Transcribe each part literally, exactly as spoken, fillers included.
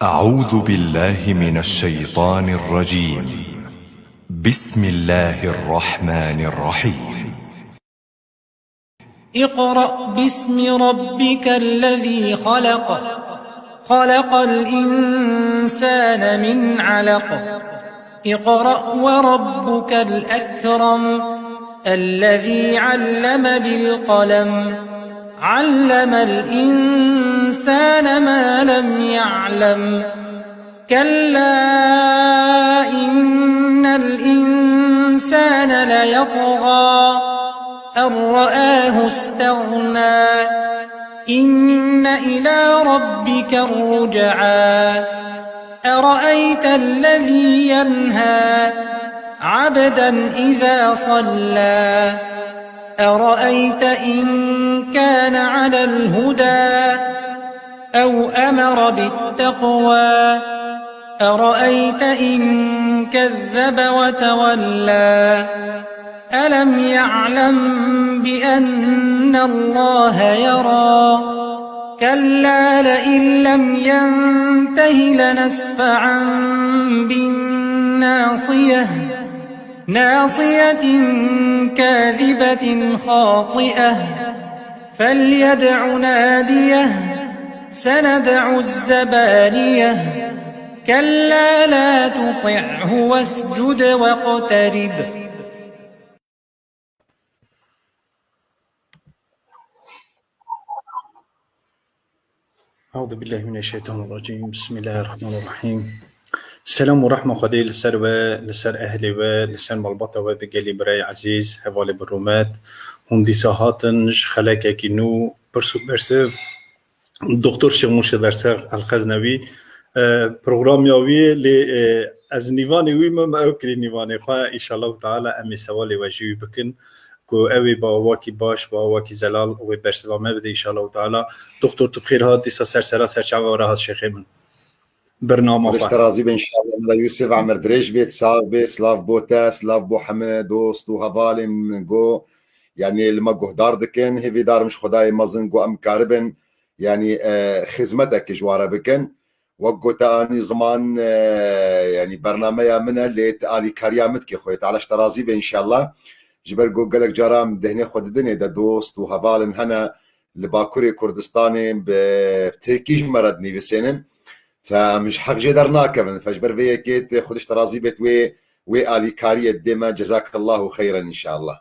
أعوذ بالله من الشيطان الرجيم. بسم الله الرحمن الرحيم. اقرأ باسم ربك الذي خلق. خلق الإنسان من علق. اقرأ وربك الأكرم. الذي علم بالقلم. علم الإنسان ما لم يعلم. كلا إن الإنسان ليطغى. أن رآه استغنى. إن إلى ربك الرجعى. أرأيت الذي ينهى. عبدا إذا صلى. أرأيت إن كان على الهدى. أو أمر بالتقوى. أرأيت إن كذب وتولى. ألم يعلم بأن الله يرى. كلا لئن لم ينته لنسفعا بالناصية. ناصية كاذبة خاطئة. فليدع ناديه. سندع الزبانية. كلا لا تطعه واسجد واقترب. Euzu billahi mineşşeytanirracim. Bismillahirrahmanirrahim. Selam û rehma Xwedê li ser we, li ser ehlê we, li ser malbata we, bi gelî birayê ezîz, hevalê bi rûmet. Hûn dîsa hatin ji xelekekî nû, pirs û bersiv. Doktor Şêx Mûşê Dersex El-Xeznewî, e, programya wî yê, lê, e, ez nîvanê wî me, me ew kirî nîvanê xwe. Înşallahu Teala em ê sewalê we ji wî bikin, ku ew ê bi awakî baş, bi awakî zelal wê bersiva me bide, înşallahu Teala. Doktor, tu bi xêr hat, dîsa ser sera ser çava we re hat şêxê min. Bernama Xwedê ji xwe te razî be înşallah. Mela Yûsif, emir dirêj bêt, sax bê, silav bo te, silav bo heme dost û hevalên go, yanî li me guhdar dikin. Hêvîdar im ji Xwedayê mezin go em karibin, yanî, e, xizmetek ji wan re bikin. Wek go te anî ziman, e, yanî bernameya min e, lê tu alîkariya min dikê Xwedê Teala ji te razî be înşallah. Ji ber ku gelek cara em dehnê xwe didinê de dost û hevalin hene li Bakurê Kurdistanê bi tirkî ji me re dinivîsênin. Fe em ji heq jê dernakevin. Fe ji ber vê yekê tê Xwedê ji te razî bêt wê, wê alîkariyê dê me. Cezakallahu xeyran înşallah.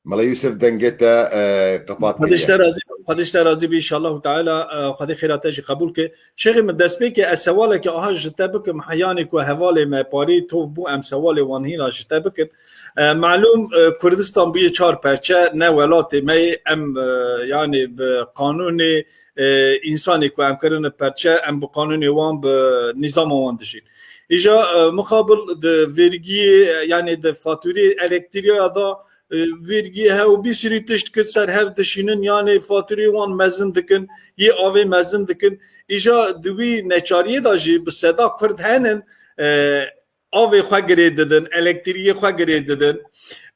Mela Yûsif, dengê te, e, qepat Xwedê ji kiriye. Te razî, Xwedê ji te razî be, înşallahu Teala, e, Xwedê xêra te jî qebûl ke. Şêxê min, destpêkê ez sewalekê aha ji te bikim, heyanê ku hevalê me parî tov bû, em sewalê wan hîna ji te bikin. E, melûm, e, Kurdistan bûye çar perçe, ne welatê me yê, em, e, yanî bi qanûnê, e, însanê ku em kirine perçe, em bi qanûnê wan, bi nîzama wan dijîn. Îja, e, mixabil di vergiyê, e, yanî di fatûrê elektrîya de, e, vergiyê hew bî sirî tişt kir ser hev dişînin, yanî fatûrê wan mezin dikin, yê avê mezin dikin. Îja di wî neçariyê de jî bi seda Kurd henin, e, avê xwe girê didin, elektrîyê xwe girê didin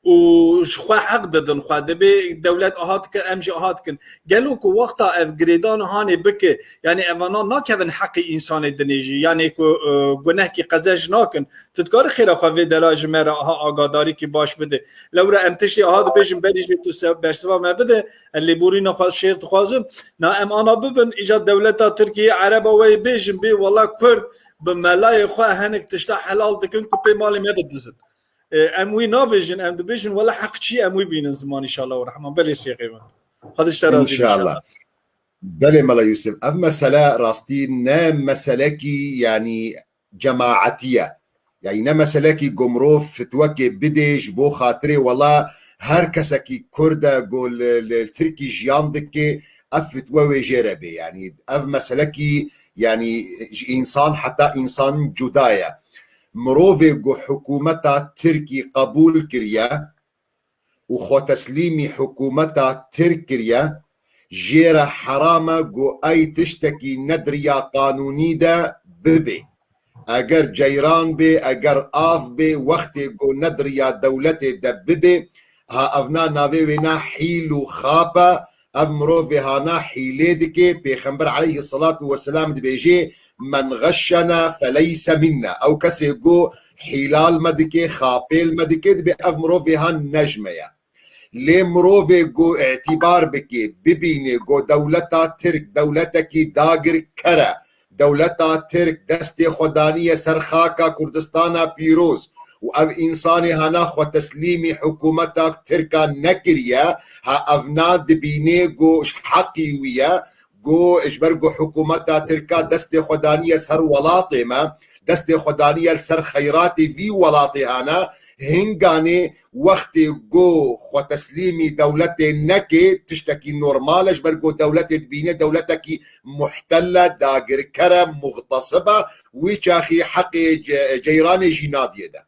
û ji xwe heq didin xwe. Dibê dewlet aha dike, em jî aha dikin. Gelo ku wexta ev girêdan hanê bike, yanî evana nakevin heqê însanê dinê jî, yanî ku, e, gunehkî qeze jî nakin. Tu dikarî xêra xwe vê dera ji me re aha agadarîkî baş bide. Lewra em tiştê aha dibêjin, berî jî tu se-, bersiva me bide, ez lêborîna xwe şêx dixwazim. Na em ana bibin, îca dewleta Tirkiyê, Ereba we yê bêjin bê, wela Kurd bi melayê xwe hinek tişta helal dikin ku pê malê me bidizin. E, em wî nabêjin, em dibêjin, wela heq çi em wî bînin ziman, înşallah û rehman. Belê şêxê min. Xwedê ji te razî be, înşallah. Înşallah. Belê Mela Yûsif, ev mesele rastî ne meselekî, yanî, cemaetî ye. Yanî ne meselekî ku mirov fitwekê bidê ji bo xatirê wela her kesekî Kurd e ku li, li Tirkî jiyan dike, ev fitwe wê jê re bê. Yanî ev meselekî, yanî ji însan heta însan cuda ye. Mirovê ku hikûmeta Tirkî qebûl kiriye, û xwe teslîmî hikûmeta Tirk kiriye, jê re heram e ku ey tiştekî ne di riya qanûnî de bibe. Eger ceyran bê, eger av bê, wextê ku ne di riya dewletê de bibe, ha evna navê wê ne hîl û xap e, Ev mirovê hana hîlê dike, Pêxember aleyhisselatu vesselam dibêje, "Men ğeşşena feleyse minna." Ew kesê ku hîlal me dike, xapêl me dike, dibê ev mirovê han ne ji me ye. Lê mirovê ku îtîbar bike, bibîne ku dewleta Tirk dewletekî dagirker e, dewleta Tirk destê xwe daniye ser xaka Kurdistana pîroz û ev însanê hana xwe teslîmî hikûmeta Tirka nekiriye, ha evna dibîne ku ji heqî wî ye, ku ji ber ku hikûmeta Tirka destê xwe daniye ser welatê me, destê xwe daniye li ser xeyratê vî welatê hana, hinganê wextê ku xwe teslîmî dewletê neke, tiştekî normal e, ji ber ku dewletê dibîne dewletekî muhtel e, dagirker e, muxtasib e, wî çaxî heqê ce-, ceyranê jî nadiyê de.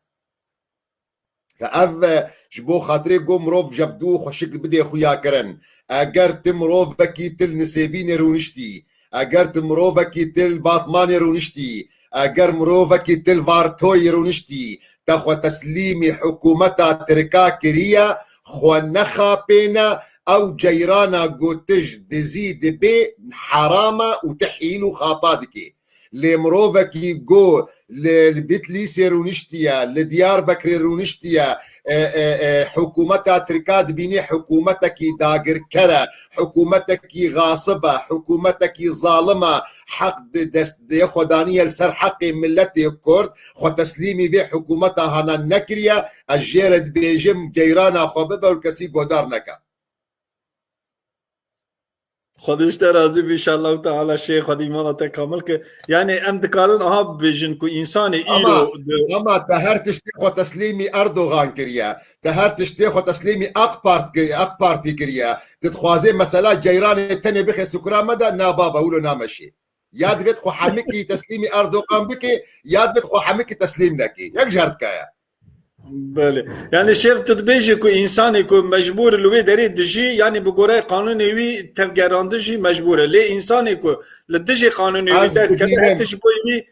Ke ev, e, ji bo xatirê ku mirov jevdû xweşik bidê xuya kirin. Eger ti mirovekî til Nisêbînê rûniştî, eger ti mirovekî til Batmanê rûniştî, eger mirovekî til Vartoyê rûniştî, te xwe teslîmî hikûmeta Tirka kiriye, xwe nexapêne, ew ceyrana ku ti ji dizî dibê heram e û ti hîl û xapa dikê. Lê mirovekî ku li, li Bitlîsê rûniştiye, li Diyarbekirê rûniştiye, e, e, e, hikûmeta Tirka dibînî hikûmetekî dagirker e, hikûmetekî xasib e, hikûmetekî zalim e, heq di destê xwe daniye li ser heqê miletê Kurd, xwe teslîmî vê hikûmeta hana nekiriye, ez jê re dibêjim, ceyrana xwe bibe û kesî guhdar neke. Xwedê ji te razî be, înşallah teala şêx, Xwedê îmana te kamil ke. Yanî em dikarin aha bibêjin ku însanê Ama, îro di ama te her tiştê xwe teslîmî Erdogan kiriye. Te her tiştê xwe teslîmî AK Part kiriye, AK Partî kiriye. Tu dixwazê mesela ceyranê tenê bixê sukura me de, na baba, wilo nameşê. Ya divêt xwe hemikî teslîmî Erdogan bike, ya divêt xwe hemikî teslîm neke. Yek ji her dikaya. Belê. Yani şêx, tu dibêjî ku însanê ku mecbûr li wê derê dijî, yani bi goreyê qanûnê wî tevgerandin jî mecbûr e. Lê însanê ku li dijî qanûnê wî Ez derdikeve, dibînim. Her tişt ji bo wî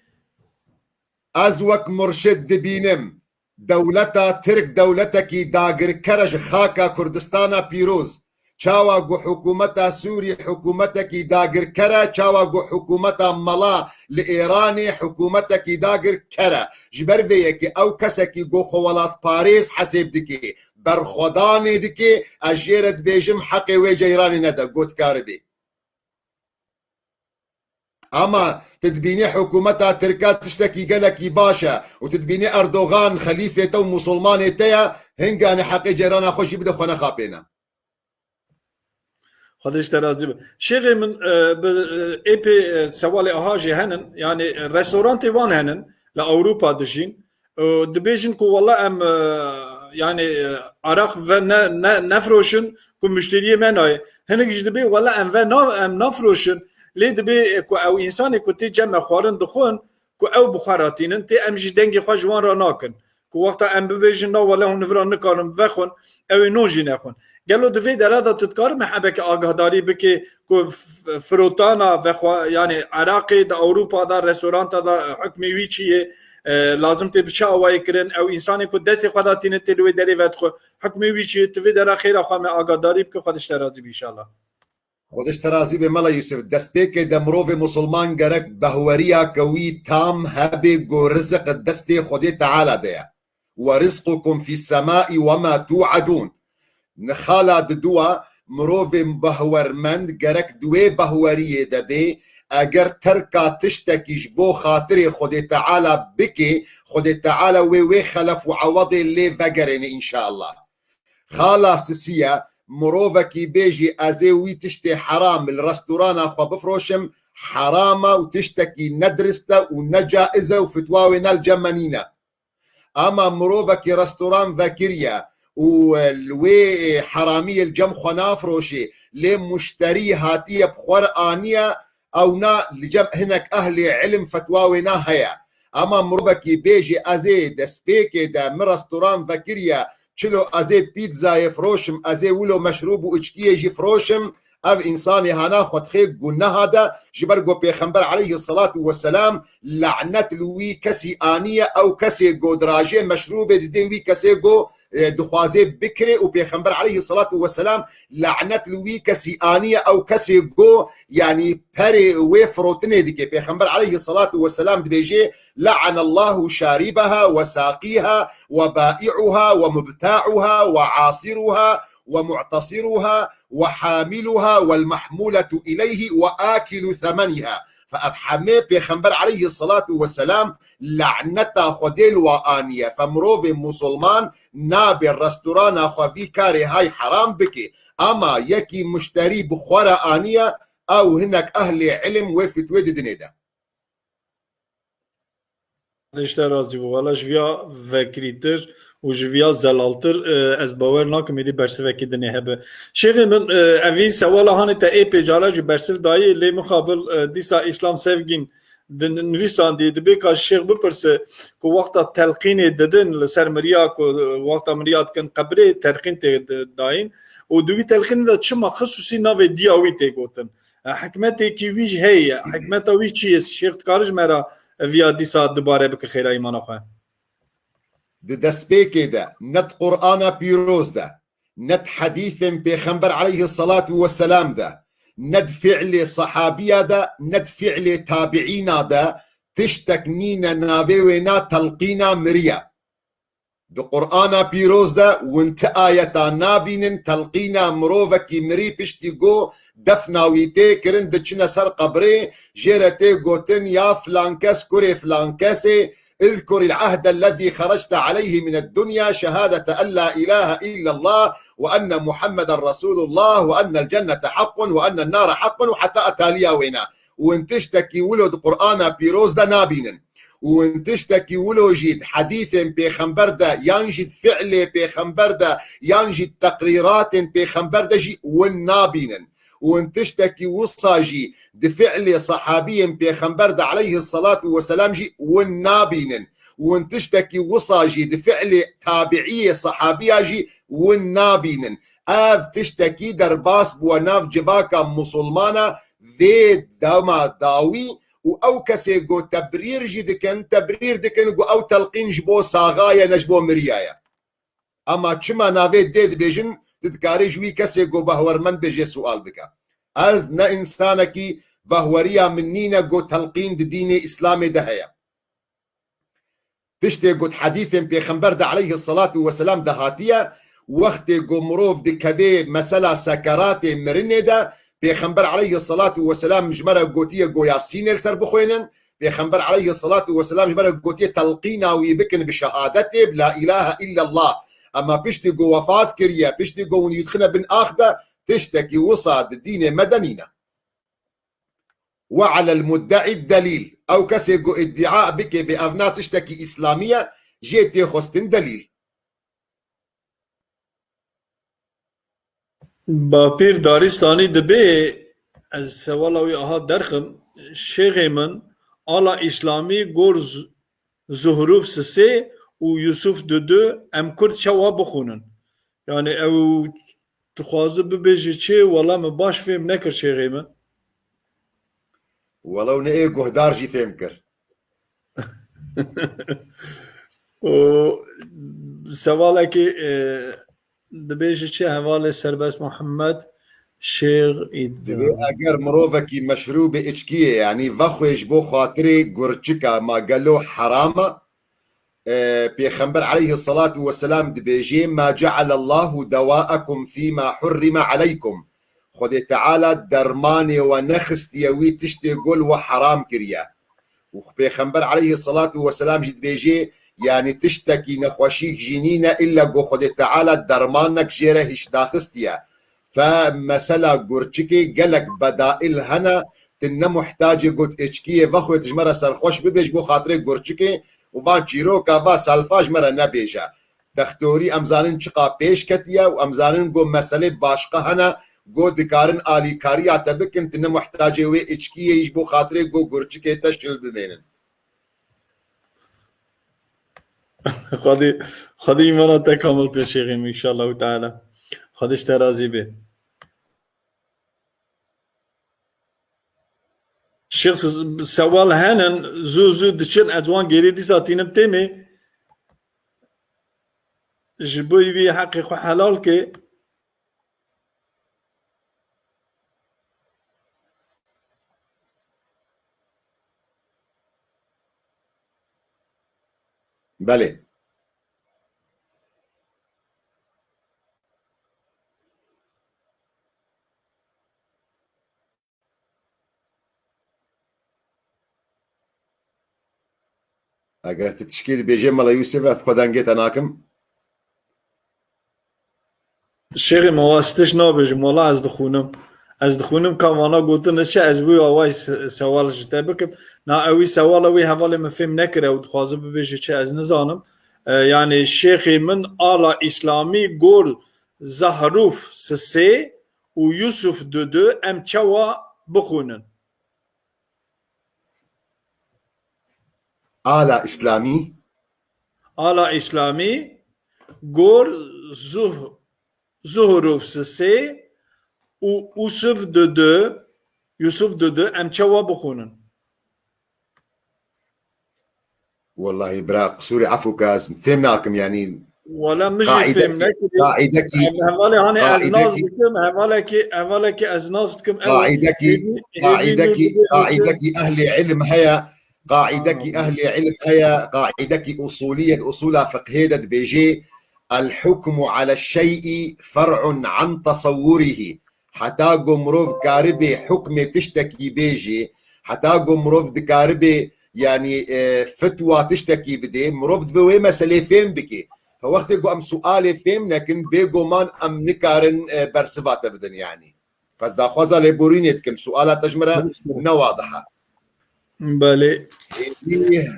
Ez wek murşid dibînim. Dewleta Tirk dewletekî dagirker e ji xaka Kurdistana pîroz. Çawa ku hikûmeta Sûrî hikûmetekî dagirker e, çawa ku hikûmeta mela li Êranê hikûmetekî dagirker e. Ji ber vê yekê ew kesekî ku xwe welatparêz hesêb dike, berxwedanê dike, ez jê re dibêjim heqê wê ceyranê nede, gotkari bê. Ama tu dibînî hikûmeta Tirka tiştekî gelekî baş e û tu dibînî Erdogan xelîfê te û musulmanê te ye, hinganê heqê cêrana xwe jî bide, xwe nexapêne. Xwedê ji te razî be. Şêxê min, e, bi, e, êpê, e, sewalê aha jî henin, yani, e, restorantê wan henin, li Ewropa dijîn. E, dibêjin ku wela em, e, yani, e, araq ve ne, ne, nefroşin ku muşteriyê me nayê. Hinek jî dibê wela em ve na-, em nafroşin. Lê dibê, e, ku ew însanê ku tê cem me xwarin dixwin, ku ew bi xwe re tînin, tê em jî dengê xwe ji wan re nakin. Ku wexta em bibêjin, na wele hûn vira nikarin vexwin, ew ê non jî nexwin. Gelo di vê dere de tu dikarî me hebekî agahdarî bikî ku f-, firotana vexwe-, yani Iraqê di Ewropa de, restoranta de hukmê wî çi yê? E, lazim tê bi çi awayê kirin? Ew însanê ku destê xwe de tînin tê li wê derê vedixwe, hukmê wî çi yê? Tu vê dere xêra xwe me agahdarî bike, Xwedê ji te razî be înşallah. Xwedê ji te razî be Mela Yûsif. Destpêkê de mirovê musulman gerek behweriya ke wî tam hebe ku rizik destê Xwedê Teala de ye. "Ve rizqukum fis semai ve ma tu'adun." Nixala diduwa mirovê behwermend gerek di wê behweriyê de bê, eger terka tiştekî ji bo xatirê Xwedê Teala bikê, Xwedê Teala wê wê xelef û ewedê lê vegerêne înşallah. Xala sisiye, mirovekî bêjî, "Ez ê wî tiştê heram li restorana xwe bifroşim", heram e û tiştekî nedrist e û necaiz e û fitwa wê ne li cem me nîne. Ama mirovekî restoran vekiriye û, e, li wê, e, heramiyê li cem xwe nafroşê, lê muşterî hatiye bi xwe re aniye, ewna li cem hinek ehlê ilim fetwa wê na heye. Ama mirovekî bêjê, "Ez ê destpêkê de min restoran vekiriye, çilo ez ê pîtzayê firoşim, ez ê wilo meşrûb û içkiyê jî firoşim", ev însanê hana xwe dixê guneha de, ji ber ku Pêxember aleyhisselatu vesselam lanet li wî kesî aniye, ew kesê ku dirajê meşrûbê didê wî kesê ku e, dixwaze bikirê û Pêxember aleyhissalatu vesselam lanet li wî kesî aniye, ew kesê go, yanî perê wê firotinê dike. Pêxember aleyhissalatu vesselam dibêje, "Le'anallahu şaribaha ve saqiha ve bai'uha ve mubta'uha ve asiruha ve mu'tasiruha ve hamiluha vel mahmuletu ileyhi ve akilu semeniha." Fe ev hemê Pêxember aleyhissalatu vesselam laneta Xwedê li wa aniye. Fe mirovê musulman nabe restorana xwe vî karê hay heram bike. Ama yekî muşterî bi xwe re aniye, ew hinek ehlê ilim wê fitwê didinê de. Xwedê ji te razî bo. Wela ji viya vekirîtir û ji viya zelaltir, e, ez bawer nakim êdî bersivekî dinê hebe. Şêxê min, e, evî sewala hanê te ê pêcala jî bersiv dayî, lê mixabil, e, dîsa Îslam Sevgîn di nivîsandî, dibê ka şêx bipirse ku wexta telqînê didin li ser miriya ku, e, wexta miriya dikin qebrê telqîn tê di-, dayîn û di wî telqînê de çima xisûsî navê diya wî tê gotin. E, hikmetekî wî jî heye. Hikmeta wî çi ye? Şêx dikare ji me re viya dîsa dubare bike xêra îmana xwe? Di destpêkê de, ne di Qur'ana pîroz de, ne di hedîfên Pêxember aleyhissalatu vesselam de, ne di fi'lê sehabiya de, ne di fi'lê tabiîna de tiştek nîne navê wê na telqîna miriye. Di Qur'ana pîroz de win ti ayeta nabînin, telqîna mirovekî mirî piştî ku defna wî tê kirin, diçine ser qebrê, jê re tê gotin, ya filan kes, kurê filan kesê, اذكر العهد الذي خرجت عليه من الدنيا شهادة أن لا إله إلا الله وأن محمدا رسول الله وأن الجنة حق وأن النار حق û heta etaliya wêne. Win tiştekî wilo di Qur'ana pîroz de nabînin. Û win tiştekî wilo jî di hedîfên pêxember de, yan jî di fi'lê pêxember de, yan jî di teqrîratên pêxember de jî win nabînin. Û win tiştekî wisa jî di fi'lê sehabiyên pêxember de aleyhissalatu vesselam jî win nabînin. Û win tiştekî wisa jî di fi'lê tabiiyê sehabiya jî win nabînin. Ev tiştekî derbas bûwe nav civaka musulmana vê dema dawî û ew kesê ku tebrîr jî dikin, tebrîr dikin ku ew telqîn ji bo saxa ye, ne ji bo miriya ye. Ama çima navê dê dibêjin, tu dikarî ji wî kesê ku behwermend be jê sual bike. Ez ne însanekî behweriya min nîne ku telqîn di dînê Îslamê de heye. Tiştê ku di hedîfên Pêxember de aleyhissalatu vesselam de hatiye, wextê ku mirov dikeve mesela sekeratê mirinê de, Pêxember aleyhissalatu vesselam ji me re gotiye ku Yasînê li ser bixwênin, Pêxember aleyhissalatu vesselam ji me re gotiye telqîna wî bikin bi şehadetê, bi la ilahe illallah. Ema piştî ku wefat kiriye, piştî ku hûn yî dixine bin ax de, tiştekî wisa di dînê me de nîne. Ve alel mudde'i delîl. Ew kesê ku îddia bike bê ev na tiştekî îslamî ye, jê tê xwestin delîl. Bapîr Darîstanî dibê, ez sewala wî aha derxim, şêxê min, ala îslamî gor Z-, Zuhruf sisê û Yusuf dudu, em kurd çawa bixwînin? Yani ew dixwaze bibêje çi? Wela min baş fêm nekir şêxê min. Wela ne ê guhdar jî fêm kir. O sewalekî, e, dibêje çi hevalê Serbest Muhammed Şêx Îd-, Dibê eger mirovekî meşrûbê içkiyê, yanî vexwê ji bo xatirê gurçika, ma gelo heram e? E, Pêxember aleyhissalatu vesselam dibêje, "Ma cealallahu dewaakum fîma hurrime aleykum." Xwedê Teala dermanê we nexistiye wî tiştê ku li we heram kiriye. Û Pêxember aleyhissalatu vesselam jî dibêje, yanî tiştekî nexweşîk jî nîne, illa ku Xwedê Teala dermanek jê re hîş daxistiye. Fe mesela gurçikê gelek bedail hene, tu ne muhtacê got êçkiyê vexwê tu ji me re serxweş bibê ji bo xatirê gurçikê û van çîroka va selfa ji me re nebêje. Textorî em zanin çiqa pêş ketiye û em zanin got meselê başqa hene, got dikarin alîkariya te bikin, tu ne muhtacê wê êçkiyê yî ji bo xatirê got gurçikê te şil bimênin. Xwedê, Xwedê îmana te kamil pê şêxê min, înşallahu teala. Xwedê ji te razî bê. Şêx, s-, sewal henin, zû zû diçin, ez wan gêrê dîsa tînim têmê. Ji bo wî heqê xwe helal ke. Belê. Eger tu tişkê dibêjê Mela Yûsif, ez xwe dengê te nakim. Şêxê me, ez tişt nabêjim, wela ez dixwînim. Ez dixwînim ka vana gotin çi, ez wî away se-, sewal ji te bikim. Na, ew wî sewala wî hevalê min fêm nekir, ew dixwaze bibêje çi, ez nizanim. E, yani şêxê min ala Îslamî gor Zahruf sisê û Yusuf dudu em çawa bixwînin? Ala Îslamî. Ala Îslamî, gor Zuh-, Zuhruf sisê û Usuf dudu, Yusuf dudu, em çawa bixwînin? Wellahî bira, qisûrê efû ke ez fêm nakim, yanî Wala min jî qaîdekî, fêm nekirî. Qaîdekî, Em hevalê hanê ez qaîdekî, nas dikim, hevalekî, hevalekî ez nas dikim, ew qaîdekî, hêvî, hêvî qaîdekî, min bide, qaîdekî ehlê ilm heye, qaîdekî Tamam. Ehlê ilm heye, qaîdekî usulî ye, di usula fiqhê de dibêjê, "El hukmu ala şey'i fer'un an tasawwurihi." Heta ku mirov karibê hukmê tiştekî bêjê, heta ku mirov dikaribê, yanî, e, fetwa tiştekî bidê, mirov divê wê meselê fêm bike. Wextê ku em sualê fêm nekin, bêguman em nikarin, e, bersiva te bidin, yanî. Ez daxwaza lêborînê dikim, suala te ji min re Baş e. Ne wadiha. Belê. Hêvî,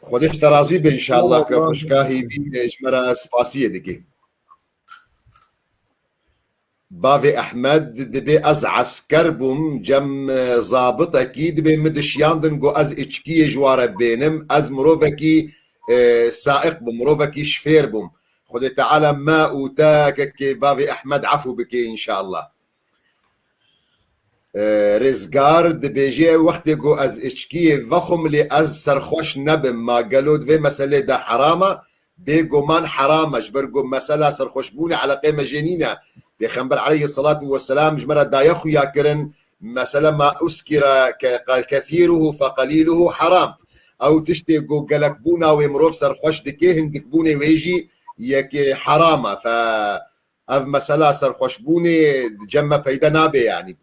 Xwedê ji te razî be înşallah ke xwişka Hêvî, e, ji me re spasiyê dike. Bavê Ehmed, dibê ez esker bûm, cem, e, zabitekî, dibê min dişiyandin ku ez içkiyê ji wan re bênim, ez mirovekî, e, saiq bûm, mirovekî şifêr bûm. Xwedê Teala me û te kekê bavê Ehmed efû bike înşallah. E, Rêzgar dibêje, wextê ku ez içkiyê vexwim lê ez serxweş nebim, ma gelo di vê meselê de heram e? Bêguman heram e, ji ber ku mesela serxweşbûnê eleqê me jê nîne. Pêxember aleyhisselatu vesselam ji me re daye xuya kirin, mesela ma uskira ke-, ke-, kethîruhu fe qelîluhu heram. Ew tiştê ku gelekbûna wê mirov serxweş dike, hindikbûnê wê jî yekê heram e. Fe ev mesela serxweşbûnê di cem me peyde nabe, yanî.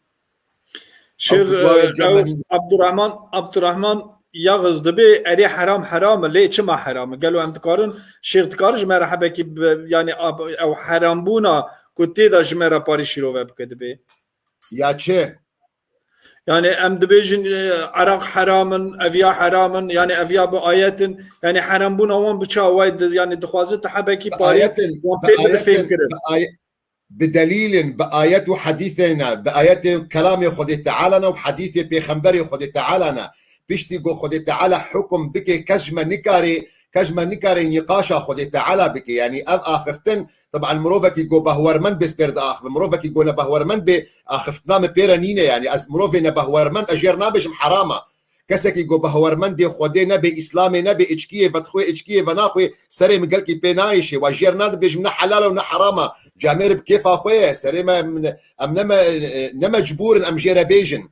Şêx, ew fetwa wê cem me ew nîne. Abdurrahman, Abdurrahman Yaxiz dibê, erê heram heram e, lê çima heram e? Gelo em dikarin, şêx dikare ji me re hebekî bi, yanî ab-, ew herambûna ku tê de ji me re parê şîrove bike dibê? Ya çi? Yani em dibêjin, e, eraq heram in, eviya heram in, yani eviya bi ayet in, yani herambûna wan bi çi awayî di-, yani dixwaze tu hebekî Bi parî ayetin, wan bi pê bide fêm ayetin, kirin. Bi aye-, bi delîlin, bi ayet û hedîsê ne, bi ayetê kelamê Xwedê Teala ne û hedîsê pêxemberê Xwedê Teala ne. Piştî ku Xwedê Teala hukum bike, kes ji me nikarê, kes ji me nikarê nîqaşa Xwedê Teala bike. Yani ev axiftin, taban mirovekî ku behwermend bê spêr diaxive, mirovekî ku ne behwermend bê, axiftina min pê re nîne, yanî ez mirovê nebehwermend ez jê re nabêjim herama. Kesekî ku behwermendê Xwedê nebe, Îslamê nebe, içkiyê vedixwe, içkiyê venaxwe, serê min gelkî pê nayêşe. Wa jê re nadibêjim ne helal e û ne herama. Camêr bi kêfa xwe ye. Serê me, em, em ne me, ne mecbûr in em jê re bêjin.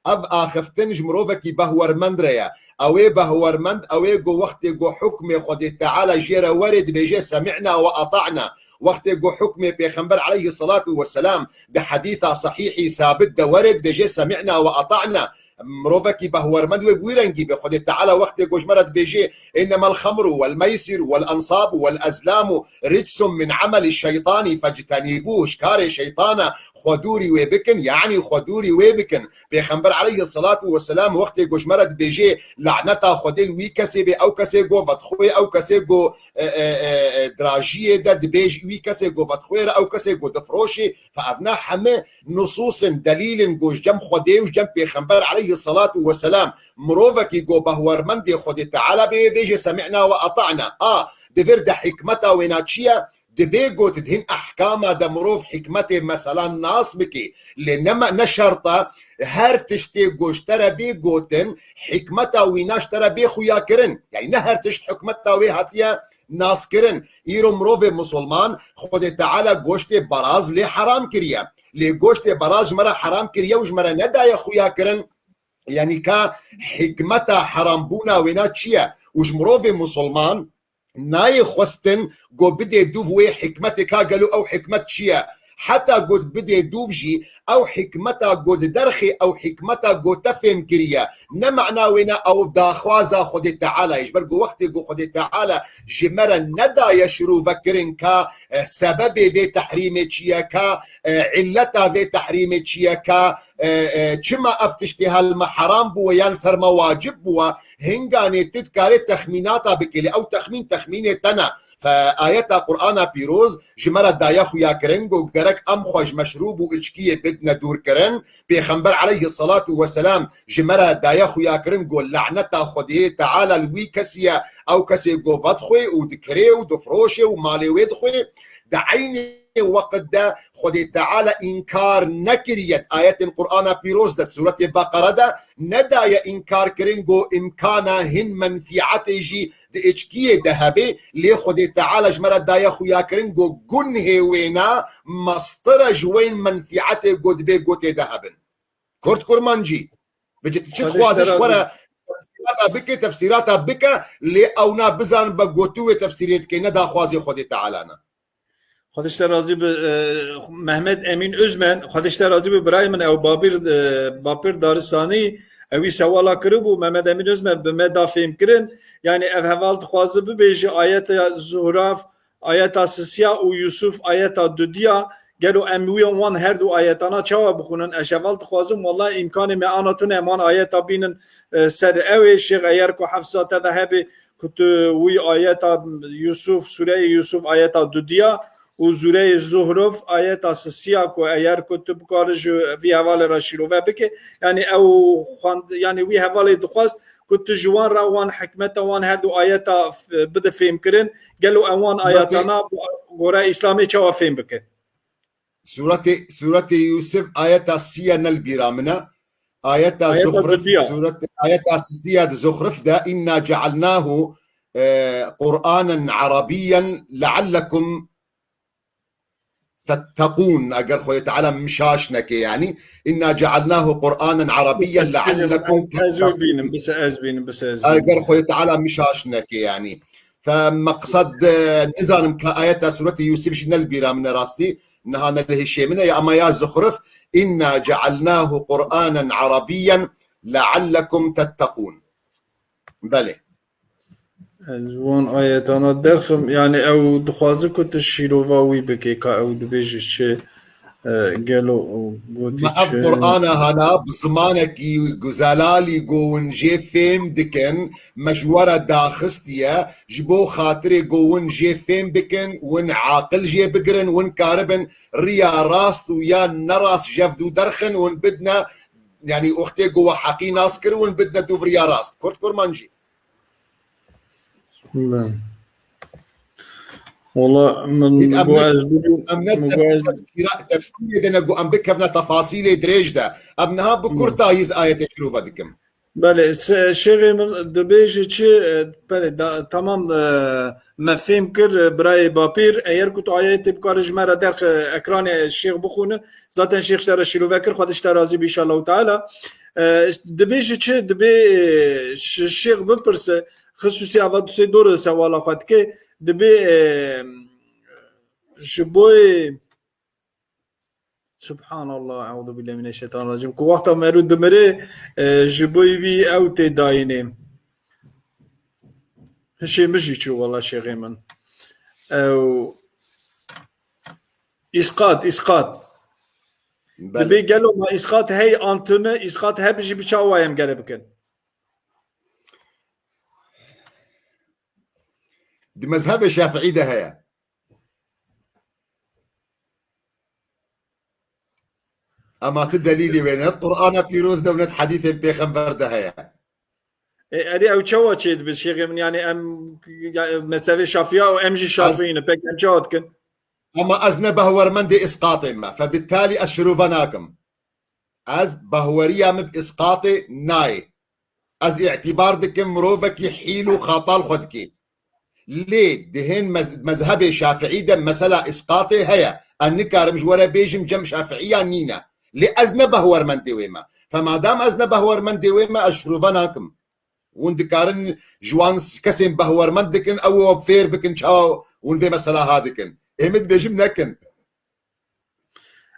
Ev axiftin ji mirovekî behwermend re ye. Ew ê behwermend, ew ê ku wextê ku hukmê Xwedê Teala jê re were dibêje, "Semi'na ve ata'na." Wextê ku hukmê Pêxember aleyhisselatu vesselam di hedîsa sehîhî sabit de were, dibêje, "Semi'na ve ata'na." Mirovekî behwermend wê bi wî rengî be. Xwedê Teala wextê ku ji me re dibêje, "Innemel xemru vel meysiru vel ensabu vel ezlamu ricsun min ameli şeytani fectenîbûh." Ji karê şeytan e, xwe dûrî wê bikin, yanî xwe dûrî wê bikin. Pêxember aleyhisselatu vesselam wextê ku ji me re dibêje, "Laneta Xwedê li wî kesê be, ew kesê ku vedixwe, ew kesê ku, e, e, e, e, dirajiyê de dibêj, wî kesê ku vedixwe re, ew kesê ku difiroşê." Fe evna heme nusûs in, delîl in ku ji cem Xwedê û ji cem Pêxember aleyhisselatu vesselam mirovekî ku behwermendê Xwedê Teala bê, bêje, "Semi'na ve ata'na." A, di vir de hikmeta wêna çi ye? Dibê got di hin ehkama de mirov hikmetê mesela nas bike. Lê ne me-, ne şert e her tiştê ku ji te re bê gotin, hikmeta wîna ji te re bê xuya kirin. Yani ne her tişt hikmeta wê hatiye naskirin. Îro mirovê musulman Xwedê Teala goştê beraz lê heram kiriye. Lê goştê beraz ji me re heram kiriye û ji me re nedaye xuya kirin. Yanî ka hikmeta herambûna wêna çi ye? Û ji mirovê musulman nayê xwestin go bidê dûv wê hikmetê, ka gelo ew hikmet çi ye? Heta go bidê dûv jî ew hikmeta go di derxê ew hikmeta go te fêm kiriye. Ne mana wêna ew daxwaza Xwedê Teala ye. Ji ber ku wextê ku Xwedê Teala ji me re nedaye şirove kirin ka, e, sebebê vê tehrîmê çi ye, ka, e, illeta vê tehrîmê çi ye, ka, e, e, çima ev tiştê hel me heram bûye yan ser me wacib bûye, hinganê tu dikarê texmînata bikê, lê ew texmîn texmînê te ne. Fe ayeta Qur'ana pîroz ji me re daye xuya kirin ku gerek em xwe ji meşrûb û içkiyê bidine dûr kirin. Pêxember aleyhisselatu vesselam ji me re daye xuya kirin ku laneta Xwedê Teala li wî kesî ye, ew kesê ku vedixwê û dikrê û difroşê û malê wê dixwê. Di eynê weqt de Xwedê Teala înkar nekiriye. Ayetên Qur'ana pîroz de, Sûretê Beqere de nedaye înkar kirin ku îmkana hin menfîetê jî di içkiyê de hebe, lê Xwedê Teala ji me re daye xuya kirin ku gunhê wêna mestir e ji wên menfîetê ku dibê gotê de hebin. Kurd kurmancî. Bici tu çi Xwedê dixwaze ji xwe re tefsîrata bike, tefsîrata bike, lê ewna bizan be ku tu wê tefsîrê dikey, ne daxwazê Xwedê Teala ne. Xwedê ji te razî bi, e, Mehmet Emîn Özmen, Xwedê ji te razî bi birayê min, ew Bapîr, e, Bapîr Daristanî, ew wî sewala kiribû, Mehmet Emîn Özmen bi me da fêhm kirin. Yani ev heval dixwaze bibêje ayeta Zuhraf, ayeta sisiya û Yusuf, ayeta dudiya, gelo em wî wan her du ayetana çawa bixwînin? Ez heval dixwazim, wela îmkanê me ana tune, em wan ayeta bînin, e, ser ew ê. Şêx, eyer ku hefsa te de hebe, ku tu wî ayeta Yusuf, Sûreyê Yusuf ayeta dudiya û Sûreyê Zuhruf ayeta sisiya ku eyer ku tu bikarî ji vî hevalê re şîrove bike, yani ew xwend-, yani wî hevalê dixwest ku tu ji wan re wan hikmeta wan her du ayeta f-, bide fêhm kirin, gelo ew wan Sûretê ayetana bi gore Îslamê çawa fêhm bike? Sûretê, Sûretê Yûsif ayeta sisiya ne li bîra min e. Ayeta Ayeta Zuxrif, dudiya. Sûret, ayeta sisiya di Zuxrif de, "Inna cealnahu, e, Qur'anen Arabiyyen leallekum tettekûn." Eger Xwedê Teala min şaş neke, yani, "Inna cealnahu Qur'anen Arabiyyen leallekum tettekûn." Ez, ez wê bînim, bise ez bînim, bise ez bînim. Eger Xwedê Teala min şaş neke, yani. Fe meqsed, e, nizanim ka ayeta Sûretê Yûsif jî ne li bîra min e rastî. Niha ne li hişê min e, ya ama ya Zuxruf, "Inna cealnahu Qur'anen Arabiyyen leallekum tettekûn." Belê. Ez wan ayetana derxim, yani ew dixwaze ku tu şîrova wî bikê, ka ew dibêje çi, e, gelo gotî Ma ev çi? Qur'ana hana bi zimanekî guzelalî ku win jê fêm dikin, me ji we re daxistiye, ji bo xatirê ku win jê fêm bikin, win aqil jê bigirin, win karibin riya rast û ya nerast jevdû derxin û win bidne, yani wextê ku we heqî nas kir, win bidne dûv riya rast. Kurd kurmancî. Be. Wala min Ê, em go ne, ez bibî-, em ne min go ez tefsîra-, tefsîrê de ne go em bikevne tefasîlê dirêj de. Em niha bi Be. kurtayî ez ayetê şirove dikim. Belê, se-, şêxê min dibêje çi, e, belê, da, tamam, e, me fêm kir, e, birayê Bapîr, eger ku tu ayetê bikarî ji me re derxe ekranê şêx bixwîne, zaten şêx ji te re şîrove kir, Xwedê ji te razî be, înşallahu teala. E, dibêje çi, dibê, e, şi-, şêx bipirse, xisûsî ava dusê dor sewala xwe dike, dibê, e, ji bo yê Subhanallah, euzu billahi mineşşeytanirracim. Ku wexta meriv dimire, e, ji bo wî ew tê dayînê. Hişê min jî çû wela şêxê min. Ew, îsqat, îsqat. Belê. Dibê gelo ma îsqat hey an tune, îsqat hebe jî bi çawa em gere bikin? Di mezhebê Şafiî de heye. Ema tu delîlî wê ne di Qur'ana pîroz de û ne di hedîsên pêxember de heye. E, erê ew çawa çêdibe şêxê min? Yani em, ya, mezhebê Şafiya û em jî Şafiî ne. Pek em çawa dikin? Ama ez ne behwermendê îsqatê me. Fe bittalî ez şirove nakim. Ez behweriya min bi îsqatê nayê. Ez îtîbar dikim mirovekî hîl û xatal xwe dikê. Lê di hên mez-, mezhebê şafiî de mesela îsqatê heye. Ez nikarim ji we re bêjim cem şafiî ya nîne. Lê ez ne behwermendê wê me. Fe madam ez ne behwermendê wê me, ez şirove nakim. Hûn dikarin ji wan s-, kesên behwermend dikin, ew ê fêr bikin çawa hûn vê mesela ha dikin. Ê min dibêjim nekin.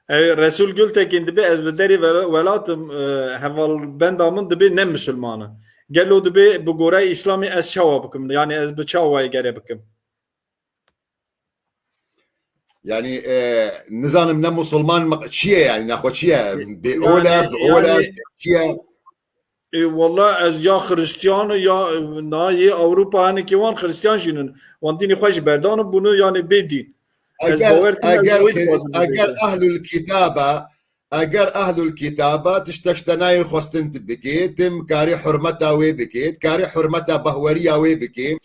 Ey, Resul Gültekin dibê ez li derê wela-, welat im, e, hevalbenda min dibê ne misilman e. Gelo dibê bi gore Îslamê ez çawa bikim? Yani ez bi çawa wayê gere bikim? Yani, e, nizanim ne musulman mi-, çi ye yani, nexwe çi ye? Bê Yani, ol e, bi ol e, yani çi ye? E, walla ez ya Xristiyan ya, e, na yê Ewropa hinekî wan Xristiyan jî nin. Wan dînê xwe jî berdan û bûne yani bê dîn. Ez Eger, bawer dikim ez eger, wê dixwazim eger bibêjim. Ehlul kitaba, eger ehlul kitaba tiştek ji te nayê xwestin tu bikê, tim karê hurmeta wê bikê, karê hurmeta behweriya wê bikê.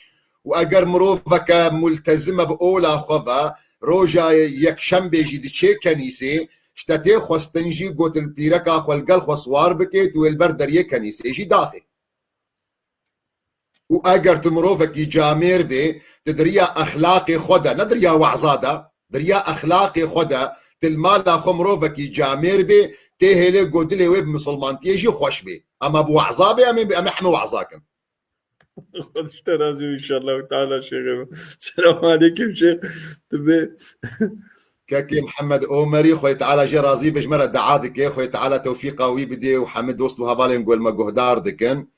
Û eger miroveke multezim e bi ola xwe ve, roja yekşembê jî diçê kenîsê, ji te tê xwestin jî got li pîreka xwe li gel xwe siwar bikê, tu wê li ber deriyê kenîsê jî daxê. Û eger tu mirovekî camêr bê, tu di riya exlaqê xwe de, ne di riya weza de, di riya exlaqê xwe de, tu li mala xwe mirovekî camêr bê, tê hêlê got dilê wê bi misilmantiyê jî xweş bê. Ama bi weza bê, em ê, em ê heme weza kin. Xwedî ji te razî bû, înşallah teala, şêxê min. Selamun aleykum şêx. Tu bê. Kekê Mihemed Omerî, Xwedê Teala jê razî be, ji me re dua dike. Xwedê Teala tewfîqa wî bidê û hemî dost û hevalên ku li me guhdar dikin.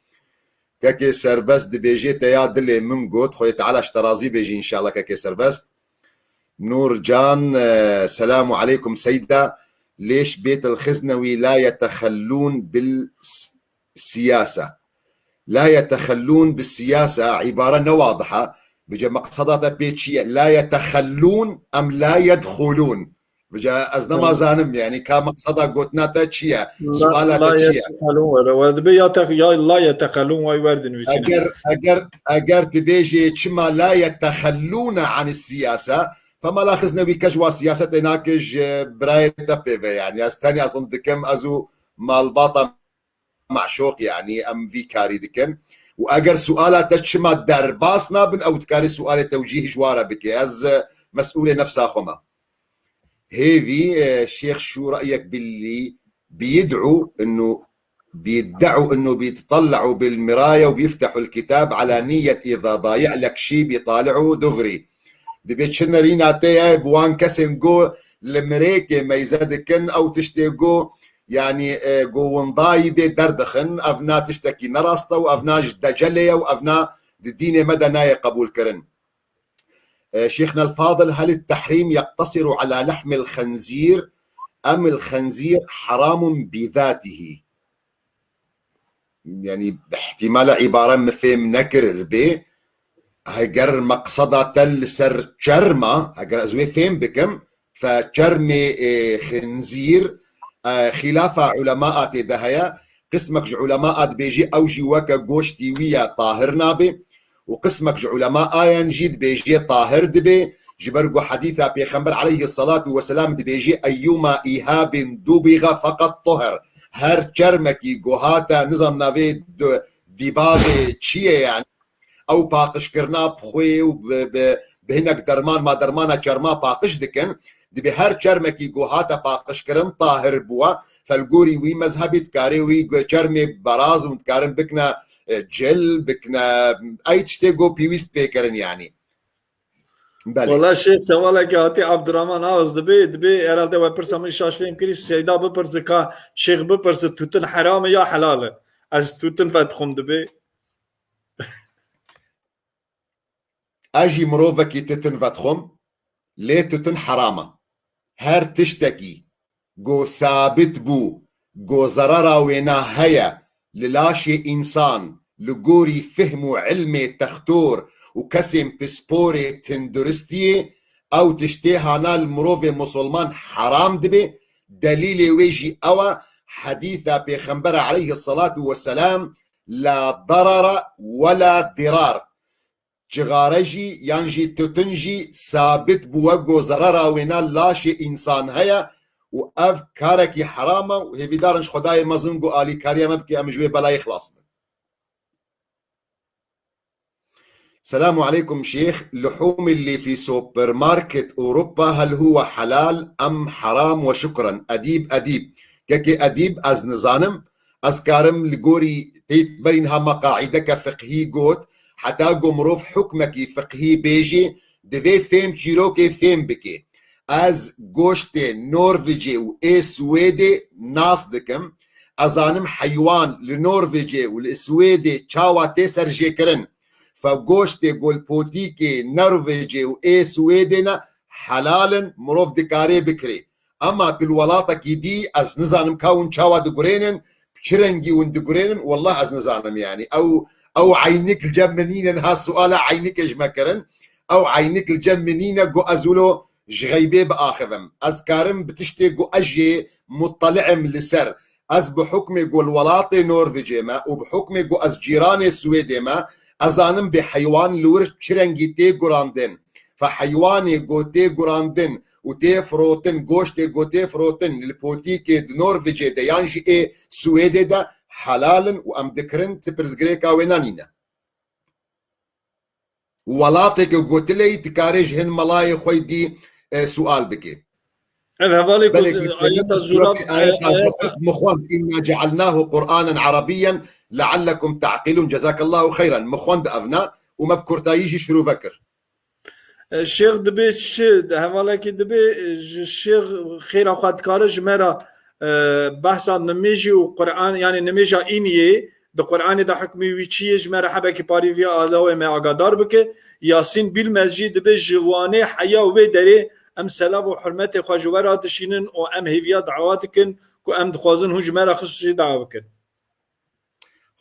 Kekê Serbest dibêjê, te ya dilê min got. Xwedê Teala ji te razî be jî înşallah kekê Serbest. Nûrcan, e, selamu aleykum Seyda. Lêş Bêt el Xiznewî la yetexellûn bil s-, siyasa. La yetexellûn bi siyasa, îbare ne wadiha. Bice meqseda te pê çi ye? La yetexellûn em la yedxulûn? Bice ez nema zanim, yani ka meqseda gotina te çi ye? La, suala la te çi ye? Yetexellûn were. Were dibe ya te-, ya la yetexellûn way werdin wî çi ne? Eger, eger, eger tu bêjê çima la yetexellûne anis siyasa, fema la xizne wî ke ji wa siyasetê nake ji birayê te pê ve, yani ez tenya zin dikim, ez û malbata meşûq, yani em vî karî dikin. Û eger suala te çima derbas nabin, ew dikarî sualê tewcîh ji wa re bike. Ez, e, mesûlê nefsa xwe me. Hêvî, e, Şêx şu ra'yek billî biyid'u innu biyid'u innu biyitella'u bil miraya û biyiftehu l kitab ala niyet iza dayi' lek şî biyitali'u dugri. Dibê çi nerîna te ye bi wan kesên go li mirêkê meyze dikin, ew tiştê go, yanî, e, go windayî bê derdixin, ev na tiştekî ne rast e û ev na ji decelê ye û ev na di dînê me de nayê qebûlkirin. E, Şêxna el-Fadil, hel et-tehrîm yeqtesiru ala lehmil xenzîr em el-xenzîr heramun bîzatihî? Yani, bi ihtimala îbare min fêm nekiribê, heger meqseda te li ser çerm a, heger ez wê fêm bikim, fe çermê, e, xinzîr, e, xîlafa ulema a tê de heye. Qismek ji ulema a dibêjî ew jî weke goştî wî ye, tahir nabê. Û qismek ji ulema ayan jî dibêjê tahir dibê. Ji ber ku hedîsa Pêxember aleyhisselatu vesselam dibêjê, "Eyyuma îhabin dubiga feqet tuhir." Her çermekî ku hate, nizam navê d-, dîbavê çi ye yani, ew paqijkirina bi xwê û bi, bi, bi hinek derman, ma dermana çerma paqij dikin, dibê her çermekî ku hate paqijkirin tahir bûwa, felgorî wî mezhebî dikarê wî gu-, çermê beraz û dikarin bikne, e, cil, bikne, ey tiştê ku pêwîst pê kirin yani. Belê. Wala şêx, sewaleke hatî Abdurrahman Ağız dibê, dibê herhalde we pirsa min şaş fêm kirî, Seyda bipirsi ka şêx bipirsi tutin heram e ya helal e? Ez tutin vedixwim dibê. Ez jî mirovekî tutin vedixwim, lê tutin heram e. Her tiştekî ku sabit bû ku zerera wêna heye li laşê însan, li gorî fihm û ilmê textor û kesên pisporê tinduristiyê, ew tiştê hana li mirovê musulman heram dibe. Delîlê wê jî ew e, hedîsa Pêxembera aleyhisselatu vesselam, "La darara we la dirar." Cixare jî yan jî tutin jî sabit bûwe ku zerera wêna laşê însan heye û ev karekî heram e û hêvîdar in ji Xwedayê mezin ku alîkariya me bike, em ji wê belayê xilas bin. Selamu aleykum şêx. Lihûm li fî supermarket Ewropa hel huwe helal em heram we şukran. Edîb, edîb. Kekê edîb ez nizanim. Ez karim li gorî teyt berîn ha me qaîdeke fiqhî got. Heta ku mirov hukmekî fiqhî bêjê, divê fêm çîrokê fêm bike. Ez goştê Norvecê û ê Swêdê nas dikim. Ez zanim heywan li Norvecê û li Swêdê çawa tê serjêkirin. Fe goştê golpotîkê Norvecê û ê Swêdê ne helal in, mirov dikarê bikirê. Ema tu li welatekî dî, ez nizanim ka hûn çawa digurênin, bi çi rengî hûn digurênin, wallah ez nizanim yani. Ew, ew eynik li cem min nîne, niha suala eynikê ji me kirin. Ew eynik li cem min nîne, got ez wilo ji xeybê biaxivim. Ez karim bi tiştê ku ez jê muttali'im li ser. Ez bi hukmê ku li welatê Norvecê me û bi hukmê ku ez cîranê Swêdê me, ez zanim bê heywan li wir çi rengî tê gurandin. Fe heywanê ku tê gurandin û tê firotin, goştê ku tê firotin li potîkê di Norvecê de yan jî ê Swêdê de helal in û em dikirin, ti pirsgirêka wê nanîne. Welateke gotileyî dikarê ji hin melayê xwe dî, e, sual bike. Ev hevalê ku Belê, ayeta Zurat, ayeta ayeta Zurat mixwend, "Inna cealnahu Qur'anen Arabiyyen leallekum ta'qilun." Cezakallahu xeyran. Mixwend evna û me bi kurtayî jî şirove kir. E, Şêx dibê çi, hevalekî dibê, e, ji Şêx xêra xwe dikare ji me re, e, behsa nimêjî û Qur'an, yanî nimêja îniyê, di Qur'anê de hikmê wî çi ye, ji me re hebekî parî vî alawê me agadar bike. Yasîn Bîlmez jî dibê ji Wanê heya wê derê em selav û hurmetê xwe ji we re dişînin û em hêviya dawa dikin ku em dixwazin hûn ji me re xisûsî dawa bikin.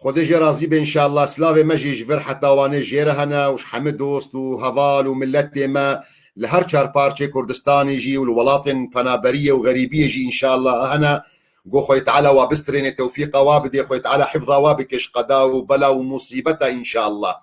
Xwedê jê razî be înşallah. Silavê me jî ji vir heta Wanê jê re hene û ji hemî dost û heval û miletê me li her çar parçê Kurdistanê jî û li welatên penaberiyê û xerîbiyê jî înşallah hene. Go Xwedê Teala wa bistrêne, tewfîqa wa bidê, Xwedê Teala hifza wa bike ji qeda û bela û musîbeta înşallah.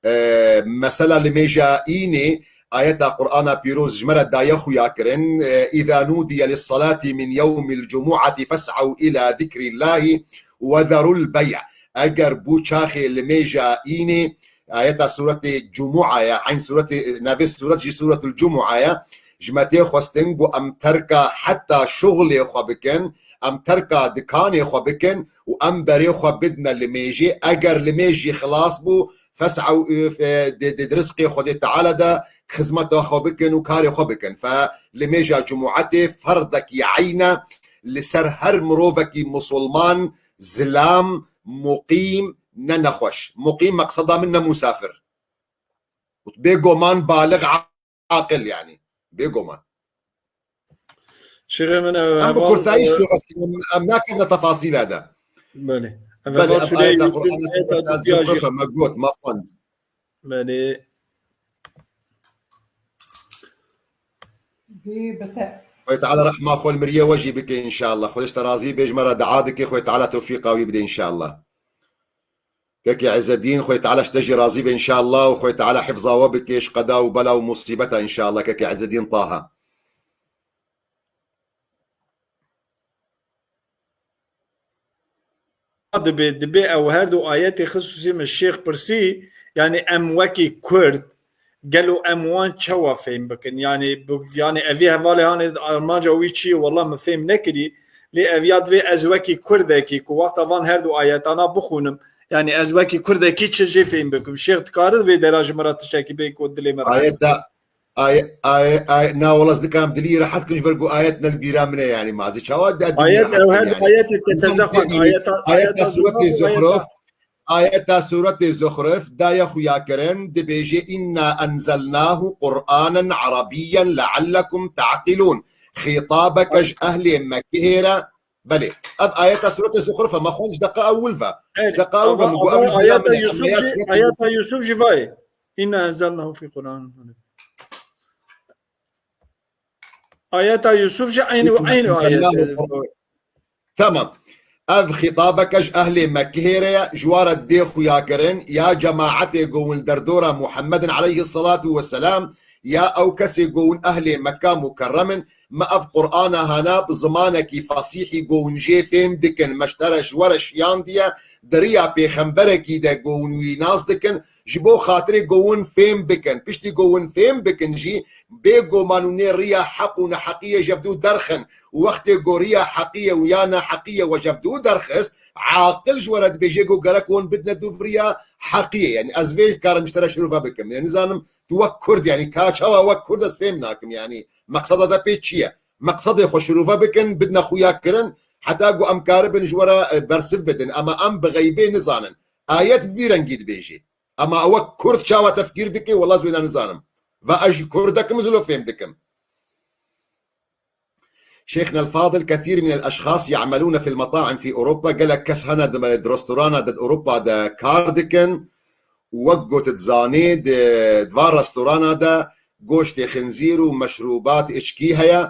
E, mesela limêja înê, ayeta Qur'ana Pîroz ji me re daye xuya kirin, e, "Îza nudiye lissalati min yewmil cumu'ati fes'ew ila zikrillahi ve zerul bey'." Eger bû çaxê limêja înê, ayeta Sûretê Cumu'a ye, eyn sûretê, navê sûret jî Sûretul Cumu'a ye, ji me tê xwestin ku em terka heta şuxlê xwe bikin, em terka dikanê xwe bikin û em berê xwe bidine limêjê. Eger limêj jî xilas bû, fes'ew, e, di, di, di rizqê Xwedê Teala de xizmeta xwe bikin û karê xwe bikin. Fe limêja cumuetê ferdekî eyn e li ser her mirovekî musulman, zilam, muqîm, ne nexweş. Muqîm meqseda min ne musafir. Bêgoman baliq aqil yani. Bêgoman. Şêxê min, e, Em bi heval, kurtayî e, şirove dikin, em, em nakevine tefasîla de. Belê. Em Belê, heval ev şûreyê ayeta Yusuf, Qur'ana ayeta Sûreta dupiya jî. Zuxruf e, me got, me xwend. Belê. Bê bise. Xwedê Teala rehma xwe li miriyê we jî bike înşallah. Xwedê ji te razî bê, ji me re dua dike, Xwedê Teala tewfîqa wî bide înşallah. Kekê Îzzedîn, Xwedê Teala ji te jî razî be înşallah û Xwedê Teala hifza we bike ji qeda û bela û musîbeta înşallah, kekê Îzzedîn Taha. Dibê, dibê ew her du ayetê xisûsî min şêx pirsî, yanî em wekî Kurd, gelo em wan çawa fêm bikin? Yanî, bi, yanî evî hevalê hanê armanca wî çi ye? Wela min fêm nekirî. Lê ev ya divê ez wekî Kurdekî ku wexta van her du ayetana bixwînim, yanî ez wekî Kurdekî çi jê fêm bikim? Şêx dikare vê dera ji min re tiştekî bê ku dilê min rehet Ayeta, ay, ay, ay, na wela ez dikarim dilî rehet kim ji ber ku ayet ne li bîra min e, yanî mazî çawa de dilî Ayet rehet ew kim her du yani? ayetê te Însan teze xwend. têdî, Ayeta, ayeta ayeta sûretê Zuxruf, Zuxruf, ayeta. Ayeta Sûretê Zuxruf daye xuya kirin, dibêje, "Inna enzelnahu Qur'anen Arabiyyen leallekum ta'qilûn." Xîtabeke ji ehlê Mekkehê re. Belê. Ev ayeta Sûretê Zuxruf e, me xwend ji deqa ewil ve. Ji Evet, deqa ewil ve, ava, min got, ev ava li bîra ayeta min e, ev Yusuf ya jî, Sûretê ayeta Yusuf jî vayê. "Inna enzelnahu fî Qur'an." Ayeta Yusuf jî eynî, eynî ayet. Tamam. Ev xîtabeke ji ehlê Mekkehê re ye, ji wa re dê xuya kirin, ya cemaetê ku hûn li derdora Muhammedin aleyhissalatu vesselam, ya ew kesê ku hûn ehlê Mekka mukerrem in, me ev Qur'ana hana bi zimanekî fesîhî ku hûn jê fêm dikin, me ji te re ji we re şiyandiye, di riya pêxemberekî de go hûn wî nas dikin, ji bo xatirê go hûn fêm bikin. Piştî go hûn fêm bikin jî, bê goman û nê riya heq û neheqiyê ji hevdû derxin. Û wextê go riya heqiyê û ya neheqiyê we ji hevdû derxist, aqil ji we re dibêje go gerek hûn bidine dûv riya heqiyê. Yani ez vê karim ji te re şirove bikim. Yani nizanim tu wek Kurd, yani ka çawa wek Kurd ez fêm nakim, yani meqseda te pê çi ye? Meqsedê xwe şirove bikin, bidine xuya kirin, heta ku em karibin ji we re, e, bersiv bidin. Ama em bi xeybê nizanin. Ayet bi vî rengî dibêjî. Ama ew wek Kurd çawa tefkîr dike, wela ez wê ne nizanim. Ve ez ji Kurdekim, zilo fêm dikim. Şêxna el-Fadil, kethîr min el-eşxas ya'melûne fil meta'im fî Ewropa. Gelek kes hene di, di restorana de, di Ewropa de kar dikin. Û wek got dizanê, di, di van restorana de goştê xinzîr û meşrûbat, içkî heye.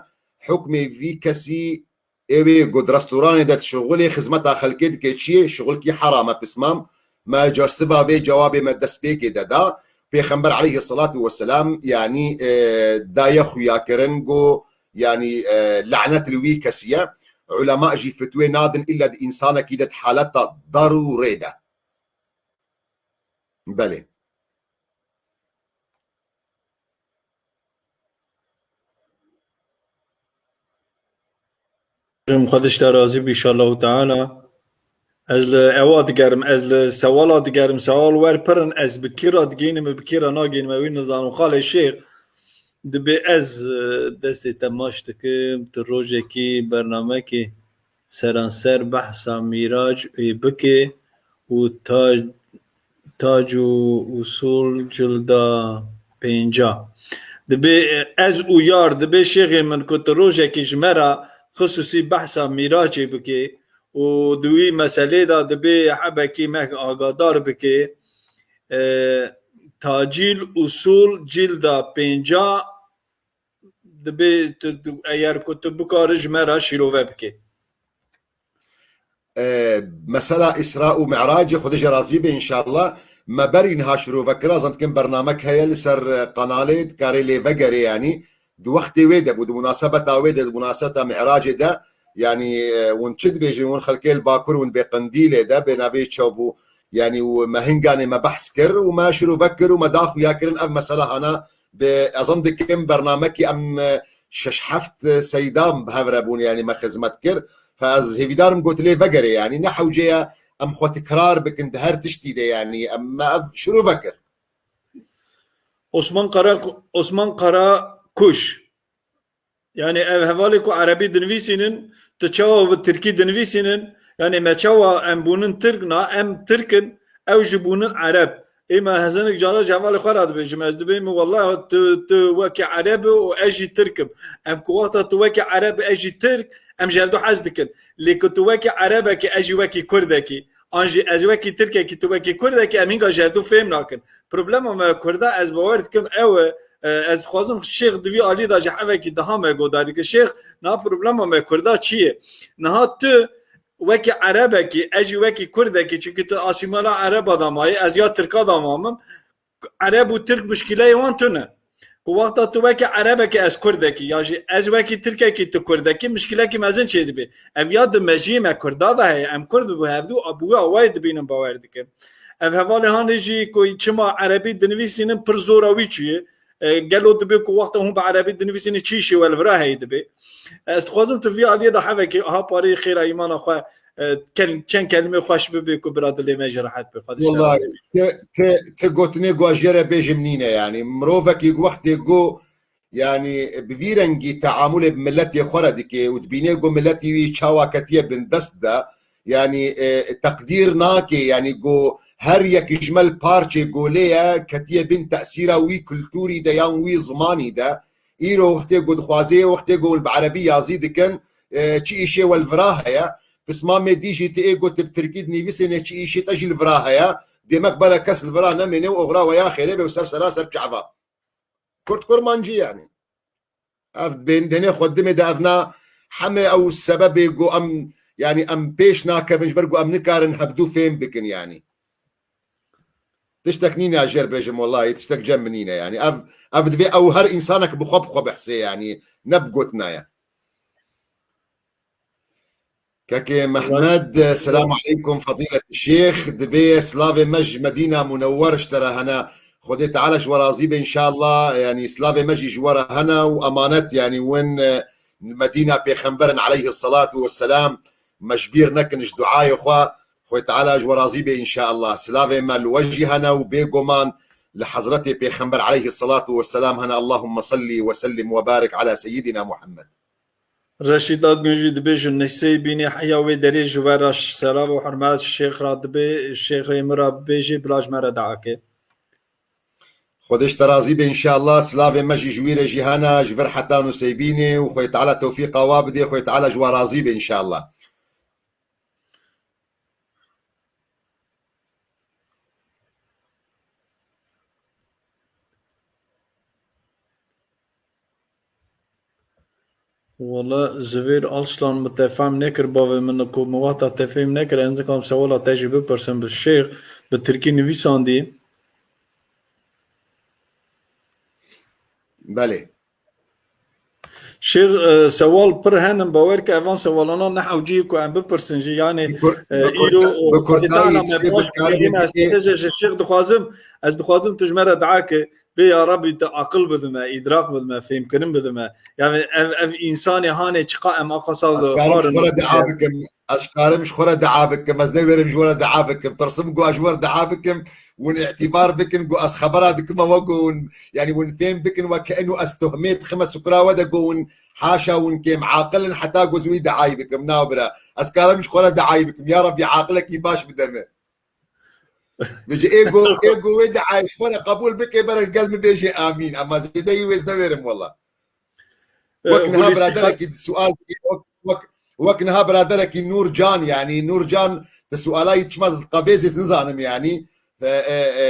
Hukmê vî kesî, ê wê got restoranê de dişuxulê, xizmeta xelkê dike çiyê? Şuxulkî heram e, pismam. Me ca siva vê cewabê me destpêkê de da. Pêxember aleyhisselatu vesselam, yanî, e, daye xuya kirin, go, yanî, e, lanet li wî kesî ye. Ulema jî fitwê nadin illa di însanekî de di haleta darûrê de. Belê. Em Xwedişta razî bi, inşallahu teala. Ez li ewa digerim, ez li sewala digerim, sewal wer pir in, ez bi kî re digihînim, bi kî re nagihînim, ew ê nizanim. Xalê Şêx, dibê ez, e, destê te maç dikim, tu rojekî bernamekê seranser behsa Mîrac ê bike û ta Tac û Usûl cilda pênca. Dibê, e, ez û yar, dibê şêxê min ku tu rojekê ji me re xisûsî behsa Mîracê bikê û di wî meselê de dibê hebekî me agadar bikê. E, Tacîl Usûl cilda pênca, dibê tu, tu, eger ku tu bikarî ji me re şîrove bikê. E, mesela Îsra û Mi'racê, Xwedê jê razî be înşallah. Me berî niha şirove kir, ez dikim bernamek heye li ser, e, qenalê, dikarê lê vegerê, yanî di wextê wê de bû, di munasebeta wê de, di munasebeta Mi'racê de, yanî, e, hûn çi dibêjin, hûn xelkê li Bakur, hûn bê qendîlê de, bê navê çav bû, yanî û me hinganê me behs kir û me şirove kir û me da xuya kirin ev mesela hana bi, ez zan dikim bernamekî em, e, şeş heft, e, seyda bi hev re bûn, yanî me xizmet kir. Fe ez hêvîdar im got lê vegerê, yanî ne hewce ye em xwe tikrar bikin di her tiştî de, yanî em me ev şirove kir. Osman Kara, Osman Kara Kuş. Yani ev hevalê ku erebî dinivîsînin, tu çawa bi tirkî dinivîsînin? Yani me çawa em bûnin tirk, na em tirk in, ew jî bûnin ereb. Ê me hezinik cara ji hevalê xwe re dibêjim, ez dibêm, wellahî tu, tu wekî ereb û ez jî tirk im. Em ku wexta tu wekî ereb, ez jî tirk, em ji hevdu hez dikin. Lê ku tu wekî erebekî, ez jî wekî kurdekî, an jî ez wekî tirkekî, tu wekî kurdekî, em hînga ji hevdu fêm nakin. Problema me kurda, ez bawer dikim ew e, e, ez dixwazim Şêx di vî alî de ji hevekî daha me guhdar dike. Şêx, niha problema me kurda çi ye? Niha tu wekî erebekî, ez jî wekî kurdekî, çimkî tu asîmala ereba de mayî, ez ya tirka de mamim. Ereb û tirk muşkîleyê wan tune. Ku wexta tu wekî erebekî, ez kurdekî, ya jî ez wekî tirkekî, tu kurdekî, muşkîlekî mezin çêdibê. Ev ya di mejiyê me kurda de heye. Em kurd bi hevdû bi wî awayê dibînin, bawer dikim. Ev hevalê hanê jî ku çima erebî dinivîsînin, pir zora wî çi ye? E, gelo dibê ku wexta hûn bi erebî dinivîsînin çi îşê we li vira heye dibê? Ez dixwazim tu vî aliyê de hevekê aha parê xêra îmana xwe, e, kel-, çend kelîmê xweş bibê ku bira dilê me jî rehet be. Xwedê ji te razî be. Wellahî, ti, ti, ti gotinê ku ez jê re bêjim nîne, yanî mirovekî wextê ku, yanî bi vî rengî teamulê bi miletê xwe re dike û dibîne ku miletî wî çawa ketiye bin dest de, yanî, e, teqdîr nake, yanî ku her yek ji me li parçê golê ye, ketiye bin tesîra wî kulturî de yan wî zimanî de. Îro wextê ku dixwazê, wextê ku hûn bi erebî yazî dikin, e, çi îşê we li vira heye? Pismamê dî jî tu ê ku tu bi tirkî dinivîsêne çi îşê te jî li vira heye? Demek bere kes li vira nemêne û oxira we ya xêrê be û ser sera ser çava. Kurd kurmancî yanî. Ev bên-, dênê xwe dimê de ev na heme ew sebebê ku em, yanî em pêş nakevin ji ber ku em nikarin hevdû fêm bikin yanî. Tiştek nîne ez jê re bêjim, wellahî tiştek cem min nîne yanî. Ev, ev divê ew her însanek bi xwe bi xwe bihsê yanî, ne bi gotina ye. Kekê Mehmed, selamu aleykum, fadîlet şêx. Dibê silavê me ji Medîna Munewwer ji te re hene. Xwedê Teala ji we razî be, înşallah. Yanî silavê me jî ji we re hene û emanet, yanî win, e, Medîna Pêxember in aleyhi salatu vesselam. Me ji bîr nekin ji duayê xwe. Xwedê Teala ji we razî be, înşallah. Silavê me li we jî hene û bêguman li Hezretê Pêxember aleyhi salatu vesselam hene. Allahümme salli ve sellim ve barik ala seyyidina Muhammed. Reşîd Akgün jî dibêjin, Neyseybînê heya wê derê ji we re selav û hurmet şêx re dibê, şêxê min re bibêjê, bila ji me re dua ke. Xwedê ji te razî be înşallah. Silavê me jî ji wî re jî hene, ji vir heta Nuseybînê û Xwedê Teala tewfîqa wa bidê, Xwedê Teala ji wa razî be înşallah. Wala Zivêr Alslan, min te fehm nekir, bavê min, ku min wexta te fêm nekir, ez nikarm sewala te jî bipirsim, bi şêx, bi tirkî nivîsandî. Belê. Şêx, e, sewal pir henin, bawer ke evan sewalana ne hewcî ku em bipirsin jî, yani, Bi kur-, e, bi îro, kurta-, e, bi kurtayî, Xwedê Teala me baş bikare bigihîne, ez bikê. Te ji şêx dixwazim, ez dixwazim tu ji me re dua ke, bê ya Rabbî tu aqil bidime, îdrak bidime, fêmkirin bidime. Yani ev, ev însanê hanê çiqa em aqasal Ez karim xarin ji xwe re dua bikim. Ez karim ji xwe re dua bikim. Ez newêrim ji we re dua bikim. Tirsim ku ez ji we re dua bikim. Hûn îtîbar bikin ku ez xebera dikim we ku hûn, yani hûn fêm bikin we ke eno ez tuhmê dixime sukra we de ku hûn haşa hûn kêm aqil in heta ku ez wî duayî bikim. Na bira. Ez karim ji xwe re duayî bikim. Ya Rabbî aqilekî baş bide me. Vêce ê ku, ê ku wê duayê ji xwe re qebûl bike, bere gel min bêje amîn. Ema zêde yî wê ez newêrim wela. Wek niha biraderekî sual, wek, wek, wek niha biraderekî Nûrcan, yani Nûrcan, te suala yî çima qevêzê nizanim yani. E, e, e,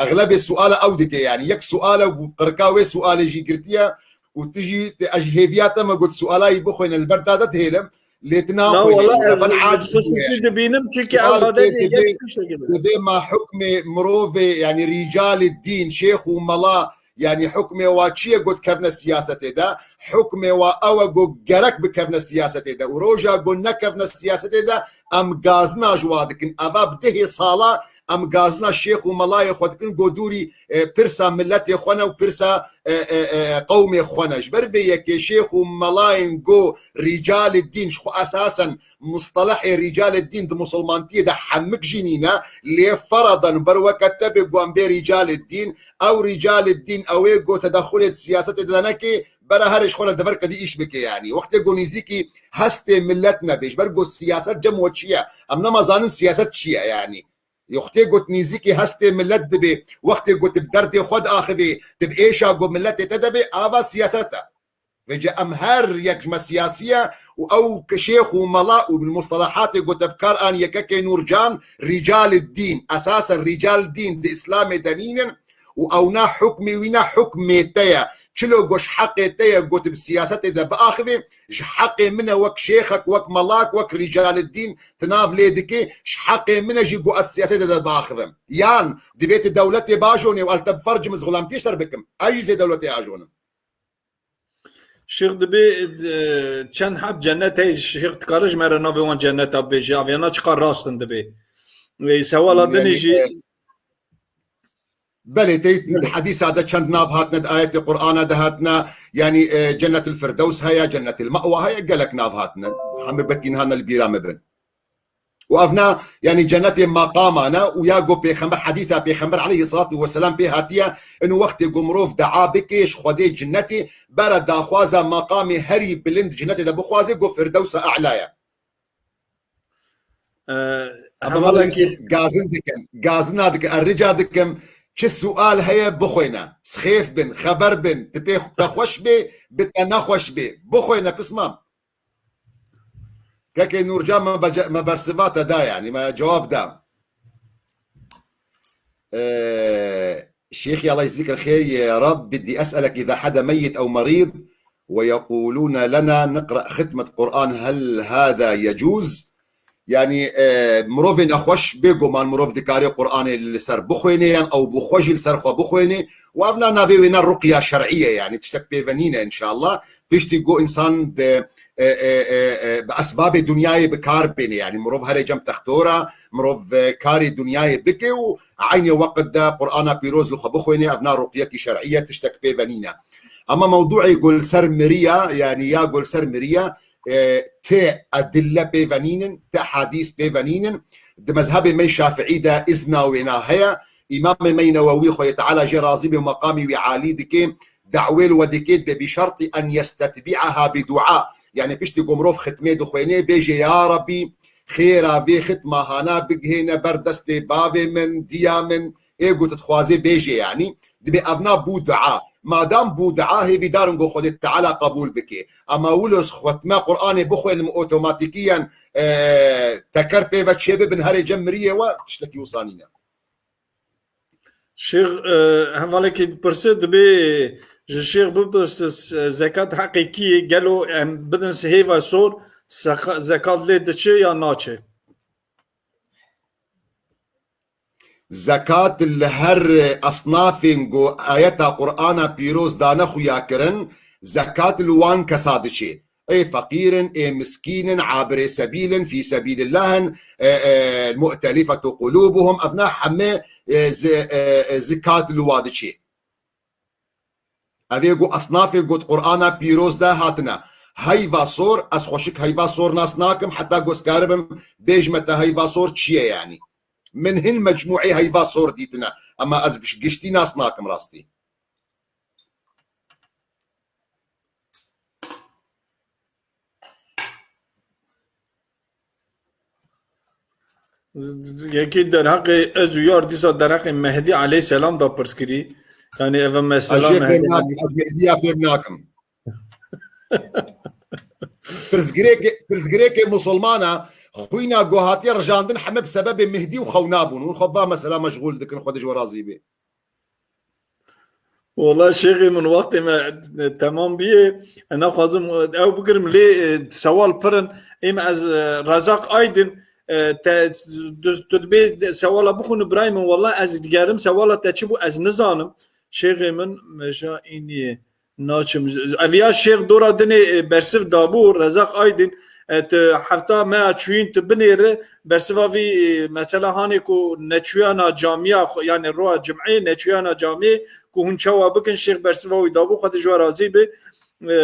exlebê suala ew dike yani. Yek suala û qirka wê sualê jî girtiye û tu jî, te, ez ji hêviya te me got suala yî bixwîne, li ber dade dihêlim. Lê tu naxwînî. Wala ez xisûsî dibînim, çunke ew zade yek tiştekî dibê. Dibê ma hukmê mirovê, yani rîcalê dîn, şêx û mela, yani hukmê wa çi ye got kevne siyasetê de? Hukmê wa ew e got gerek bikevne siyasetê de. Û roja got nekevne siyasetê de, em gazina ji wa dikin. Eva bi dehê sala em gazina şêx û melayê xwe dikin, got dûrî, e, pirsa miletê xwe ne û pirsa, e, e, e, qewmê xwe ne. Ji ber vê yekê şêx û melayên got rîcalê dîn ji xwe esasen mustelehê rîcalê dîn di musulmantiyê de hemik jî nîne, lê feradan ber weke te bê guan bê rîcalê dîn, ew rîcalê dîn ew ê got tedexulê di siyasetê de neke, bera herê ji xwe re dever kedî îş bike yanî. Wextê got nîzîkî hestê milet nebe, ji ber got siyaset cem we çi ye? Em nema zanin siyaset çi ye yanî. Wextê got nîzîkî hestê milet dibê, wextê got bi derdê xwe diaxivê, tu bi êşa got miletê te de bê, ava siyaset e. Vêce em her yek ji me siyasî ye û ew ki şêx û mela û mustelehatê gote bi kar an yekekê Nûrcan, rîcalê dîn, esasen rîcal dîn di Îslamê de nînin û ew na hukmê wî ne hukmê te ye. Çilo got ji heqê te ye got bi siyasetê de biaxivê, ji heqê min e wek şêxek, wek melak, wek rîcalê dîn tu nav lê dikê, ji heqê min e jî got ez siyasetê de biaxivim. Yan divê tu dewletê bajonê û ez te bi fercim ez xulamtiyê ser bikim. Ez jî zê dewletê ajonim. Şêx dibê, e, çend heb cennet heye, şêx dikare ji me re navê wan cenneta bibêje, ev yana çiqas rast in dibê. Wê sewala dinê jî, e, belê, tey di hedîsa de çend nav hatine, di ayetê Qur'ana de hatine, yanî, e, Cennetil Firdews heye, Cennetil Me'wa heye, gelek nav hatine. Hemî belkî niha ne li bîra me bin. Û ev ne, yanî cennetê meqaman e û ya got pêxember, hedîsa pêxember aleyhissalatu vesselam pê hatiye, ino wextê got mirov dua bike ji Xwedê cinnetê, bere daxwaza meqamê herî bilind cinnetê de bixwaze, got Firdewsa E'la ye. Ee, Ama hevalekî gazin dikin, gazina dikin, ez rica dikim, çi sual heye bixwêne, sixêf bin, xeber bin, ti pê te xweş bê, bi te nexweş bê, bixwêne pismam. Kekê Nûrcan me bece-, me bersiva te da, yanî me cewab da. Ee, Şêxî, Allah yeczik el xêr, ya Rab, بدي أسألك إذا حدا ميت أو مريض ويقولون لنا نقرأ ختمة قرآن، هل هذا يجوز؟ Yanî, e, mirovê nexweş bêguman mirov dikare Qur'anê li ser bixwêne, yan ew bi xwe jî li ser xwe bixwêne. Û ev na navê wê ne ruqya şer'î ye, yanî tiştek pê ve nîne înşallah. Piştî ku însan bi e, e, e, e, bi esbabê dinyayê bi kar bêne. Yanî mirov here cem textora, mirov, e, karê dinyayê bike û eynê weqt de Qur'ana pîroz li xwe bixwêne, ev na ruqyekî şer'î ye, tiştek pê ve nîne. Ama mewdûê ku li ser miriya, yanî ya ku li ser miriya, e, ti edille pê ve nînin, ti hadîs pê ve nînin. Di mezhebê me Şafi'î de izna wêna heye. Îmamê me Newewî, Xwedê Teala jê razî be, meqamî wî alî dike, dawê li we dike, dibe bi şertî en yestetbi'aha bi dua. Yanî piştî ku mirov xitmê dixwêne, bêje, ya Rabbî, xêra vê xitma hana bigihêne ber destê bavê min, diya min, ê ku tu dixwazê bêje, yanî. Dibe evna bû dua. Madam bû dua, hêvîdar in ku Xwedê Teala qebûl bike. Ama wilo ez xwetme Qur'anê bixwênim otomatîkiyen, e, teker pê ve çê bibin herê cem miriyê we, tiştekî wisa nîne. Şêx, e, hevalekî dipirse, dibê ji şêx bipirse, s-, zekat heqê kî ye? Gelo em bidin hêva sor, seka-, zekat lê diçe ya naçe? Zekat li her esnafên ku ayeta Qur'ana pîroz dane xuya kirin, zekat li wan kesa diçe. Ê feqîr in, ê miskîn in, abirê sebîl in, fî sebîlillah in, e, e, mu'telifetu qulûbuhum, evna heme, e, zi-, e, e, zikat li wa diçe. Ev ê ku esnafê got Qur'ana pîroz de hatine. Heyva sor, ez xweşik heyva sor nas nakim, heta ku ez karibim bêjme te heyva sor çi ye yanî. Min hin mecmûê heyva sor dîtine, ema ez bi giştî nas nakim rastî. Yekî derheqê ez û yar dîsa derheqê Mehdî aleyhîsselam da pirs kirî. Yanî eve mesela Ez jê Mehdî fêm nakim, ez Mehdiya fêm nakim. Pirsgirêkê, pirsgirêkê musulmana xwîna ku hatiye rijandin heme bi sebebê Mehdî û xewna bûn. Hûn xwe va mesela meşgûl dikin, Xwedê ji we razî bê. Wala şêxê min, wextê me, e, temam bîye. E, naxwazim, e, ew bigirim lê, e, sewal pir in. Êm ez, e, Rezaq Aydin, e, te, tu, tu dibê de-, sewala bixwînî birayê min. Wala ez digerim sewala te çi bû, ez nizanim. Şêxê min, meşa îniye. Naçim. Ev ya şêx dora dinê, e, bersiv dabû, Rezaq Aydin. E, tu hefta me ya çûyîn tu binêre, bersiva vî, e, mesela hanê ku neçûyana camiya xwe, yanî roja cim'ê neçûyana camiyê, ku hûn çawa bikin, şêx bersiva wî dabû, Xwedê ji we razî be. E,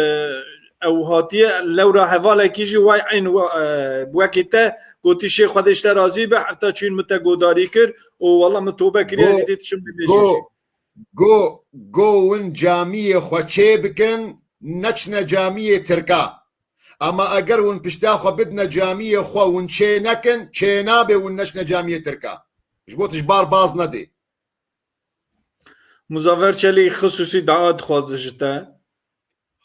ew hatiye lewra hevalekî jî way eyn we-, e, wekî te gotî, şêx Xwedê ji te razî be, hefta çûyîn min te godarî kir û wela min tobe kiriye, Go, ez ê dê tişim bibêjim go, jî. Go, go win camiyê xwe çê bikin, neçine camiyê Tirka. Ama eger hûn pişta xwe bidine camiyê xwe, hûn çê nekin, çê nabe hûn neçine camiyê Tirka. Ji bo tu ji bar baz nedê. Muzaffer Çelî xisûsî dua dixwaze ji te.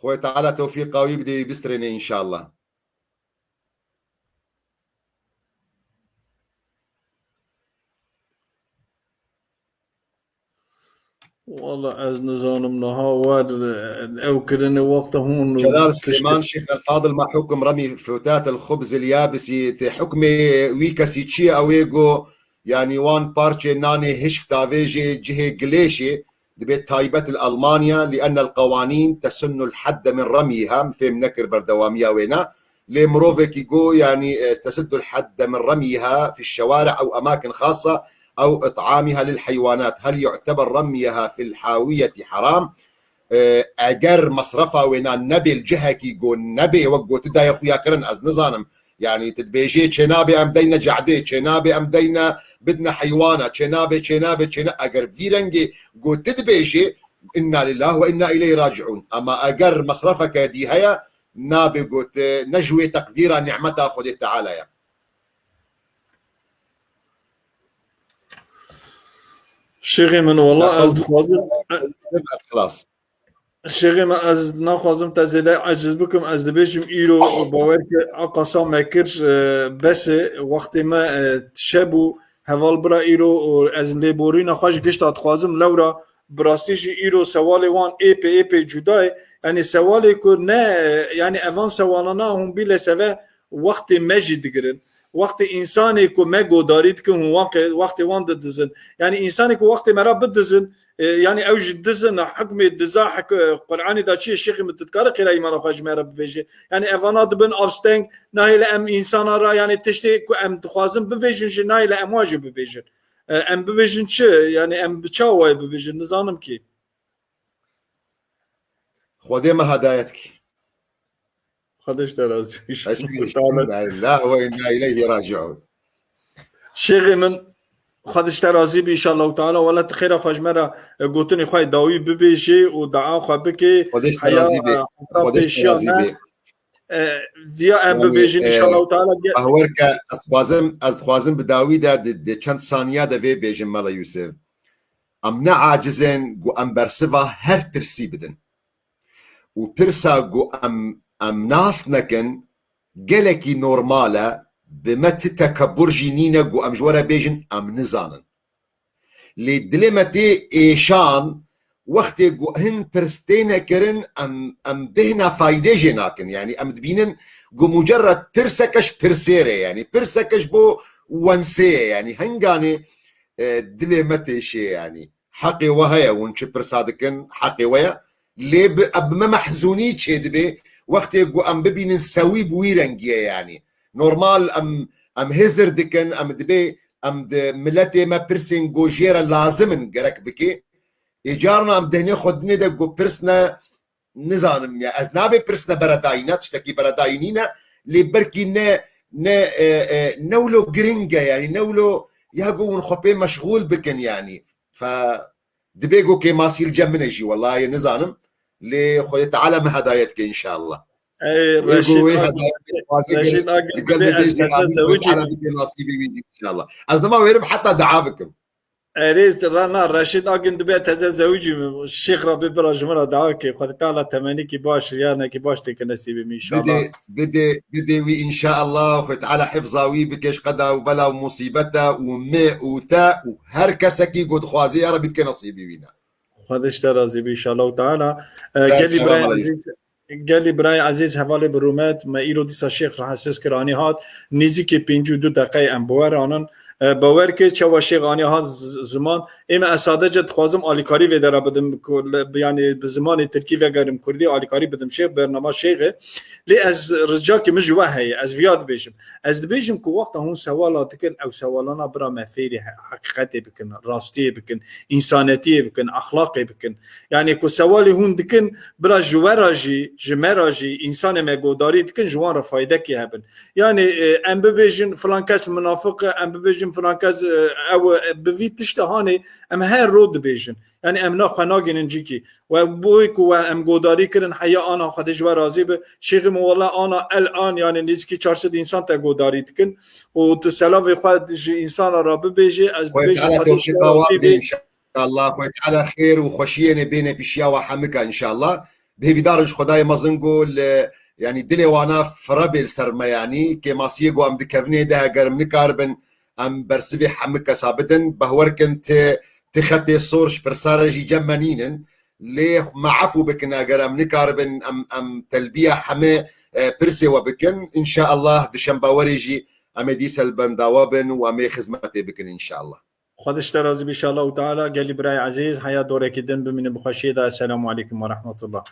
Xwedê Teala tewfîqa wî bide, wî bistrêne înşallah. Wala ez nizanim niha wer, e, ew kirinê wexta hûn Celal tişt- Silêman, Şêx El Fadil, ma hukum remi futat el xubz el yabisi, te hukmê wî kesî çi ye? Ew ê go, yanî wan parçê nanê hişk tavêjê cihê gilêşê, dibê taybet li Almanya, لأن القوانين تسن الحد من رميها, min fêm nekir berdewamiya wêna. Lê mirovekî go, yanî, e, تسن الحد من رميها في الشوارع أو أماكن خاصة أو إطعامها للحيوانات، هل يعتبر رميها في الهاوية حرام؟ E, eger mesrefa wêna nebê li cihekî go nebê, wek go tu daye xuya kirin, ez nizanim. Yanî tu dibêjê çênabê em deyne cadê, çênabê em deyne bidne heywana, çênabê, çênabê, çêna-, eger vî rengê go tu dibêjê, inna lillah ve inna ileyhi raciun. Ama eger mesrefeke dî heye, nabe got, e, ne ji wê teqdîra nîmeta Xwedê Teala ye. Şêxê min, wela ez dixwazim, ez xilas. Şêxê min, ez naxwazim te zêde eciz bikim. Ez dibêjim îro bawer ke a qasa me kir, e, bes e, wextê me, e, şe bû, heval bira îro, û ez lêborîna xwe ji gişta dixwazim lewra. Bi rastî jî îro sewalê wan êpê êpê cuda ye. Yanî sewalê ku ne, yanî evan sewalana hûn bîle seve wextê me jî digirin. Wextê însanê ku me godarî dikin, hûn waqê-, wextê wan didizin. Yanî însanê ku wextê me re bidizin, E, yani ew ji diz in, hukmê diza hik-, e, Qur'anê de çi ye, şêxê min, tu dikare xêra îmana xwe ji me re bibêje? Yani evana dibin avsteng, nahêle em însana re, yani tiştê ku em dixwazin bibêjin jî nahêle em wan jî bibêjin. E, em bibêjin çi? Yani em bi çawa wayê bibêjin? Nizanim kî. Xwedê me hedayet kî. Xwedê ji te razî bî. Eşhedü en la ilahe illallah ve inna ileyhi raciun. Şêxê min, Xwedê ji te razî bî, înşallah teala. Wele tu xêra xwe ji me re, e, gotinê xwe yê dawî bibêjê û dua xwe bikê. Xwedê ji te razî bî. Xwedê ji te razî bî. E, viya em bibêjin, e, înşallah teala. Bawer ke ez dixwazim, ez dixwazim bi dawî de di, di çend saniya de vê bêjim, Mela Yûsif. Em ne acizên ku em bersiva her pirsî bidin. Û pirsa ku em, em nas nekin, gelekî normal e, bi me ti tekebur jî nîne ku em ji we re bêjin, em nizanin. Lê dilê me tê êşan, wextê ku hin pirs têne kirin, em, em bêhna faydê jê nakin. Yanî em dibînin ku mucerred pirseke ji pirsê re, yanî pirseke ji bo wensê ye, yanî henganê, e, dilê me têşê, yanî heqê we heye, hûn çi pirsa dikin, heqê we ye. Lê bi, bi me mehzûnî çêdibe, wextê ku em bibînin sewî bi wî rengî ye, yanî. Normal em, em hizir dikin, em dibê, em di miletê me pirsên ku jê re lazim in gerek bike. Ê carna em dehnê xwe dinê de ku pirs ne, nizanim ya, ez nabê pirs ne beredayî ne, tiştekî beredayî nîne, lê belkî ne, ne, e, e, ne wilo giring e, yanî ne wilo ya ku hûn xwe pê meşxûl bikin, yanî. Fe, dibê ku kêmasî li cem min e jî, wellahî nizanim, lê Xwedê Teala me hedayet ke înşallah. Ey, Reşîd Agin, Reşîd Agin dibê ez teze zewicî. Înşallah. Ez dema wêrim heta dua bikim. Erê, ra na, Reşîd Agin dibê teze zewicî min. Şêx Rabî bira ji min re dua ke. Xwedê Teala temenîkî baş, yarnekî baş têke nesîbê min înşallah. Bidê, bidê, bidê wî înşallah. Xwedê Teala hifza wî bike ji qeda û bela û musîbeta û me û te û her kesekî ku dixwazê ya Rebî bike nesîbî wî ne. Xwedê ji te razî bî înşallah teala. E, gelî birayê ezîz, gelî birayê ezîz, hevalê bi rûmet, me îro dîsa şêx rahatsiz kir, anî hat, nêzîkî pêncî û du deqeyê em bi we re anin. E, bawer ke çawa şêx anî hat z-, ziman, ê me ez sadece dixwazim alîkarî vê dera bidim, ku le, yanî bi zimanê tirkî vegerim kurdî, alîkarî bidim şêx, bernama şêxê. Lê ez ricakê min ji we heye, ez viya dibêjim. Ez dibêjim ku wexta hûn sewala dikin, ew sewalana bira me fêrî he-, heqîqetê bikin, rastiyê bikin, însanetiyê bikin, exlaqê bikin. Yanî ku sewalê hûn dikin, bira ji we re jî, ji me re jî, însanê me godarî dikin, ji wan re faydekê hebin. Yanî, e, em bibêjin filan kes minafiq e, em bibêjin filan kes, e, ew e, bi vî tişta hanê em her ro dibêjin. Yanî em na xwe nagênin cîkî. We boy ku we em godarî kirin, heya ana Xwedê ji we razî bi. Şêxê min, wela ana el an, yanî nêzîkî çar sed însan te godarî dikin. Û tu selavê xwe ji însana re bibêjê, ez dibêjim Xwedê ji te razî bi. Înşallah, Xwedê Teala xêr û xweşiyê nê bêne pişiya we hemika înşallah. Bihêvîdar in ji Xwedayê mezin ku li, yanî dilê wana fire bê li ser me, yanî kêmasiyê ku em dikevin ê de, eger em nikaribin em bersivê hemik kesa bidin, behwer kin ti, ti xetê sor ji pirsa re jî cem me nînin. Lê me efû bikin, eger em nikaribin em, em telbiya heme, e, pirsê we bikin. Înşaallah dişembe werê jî em ê dîse li benda we bin û em ê xizmetê bikin înşaallah. Xwedê ji te razî bî, înşallah teala. Gelî birayê ezîz, heya dorekî din bimînin bi xweşiyê de. Esselamu aleykum ve rahmetullah.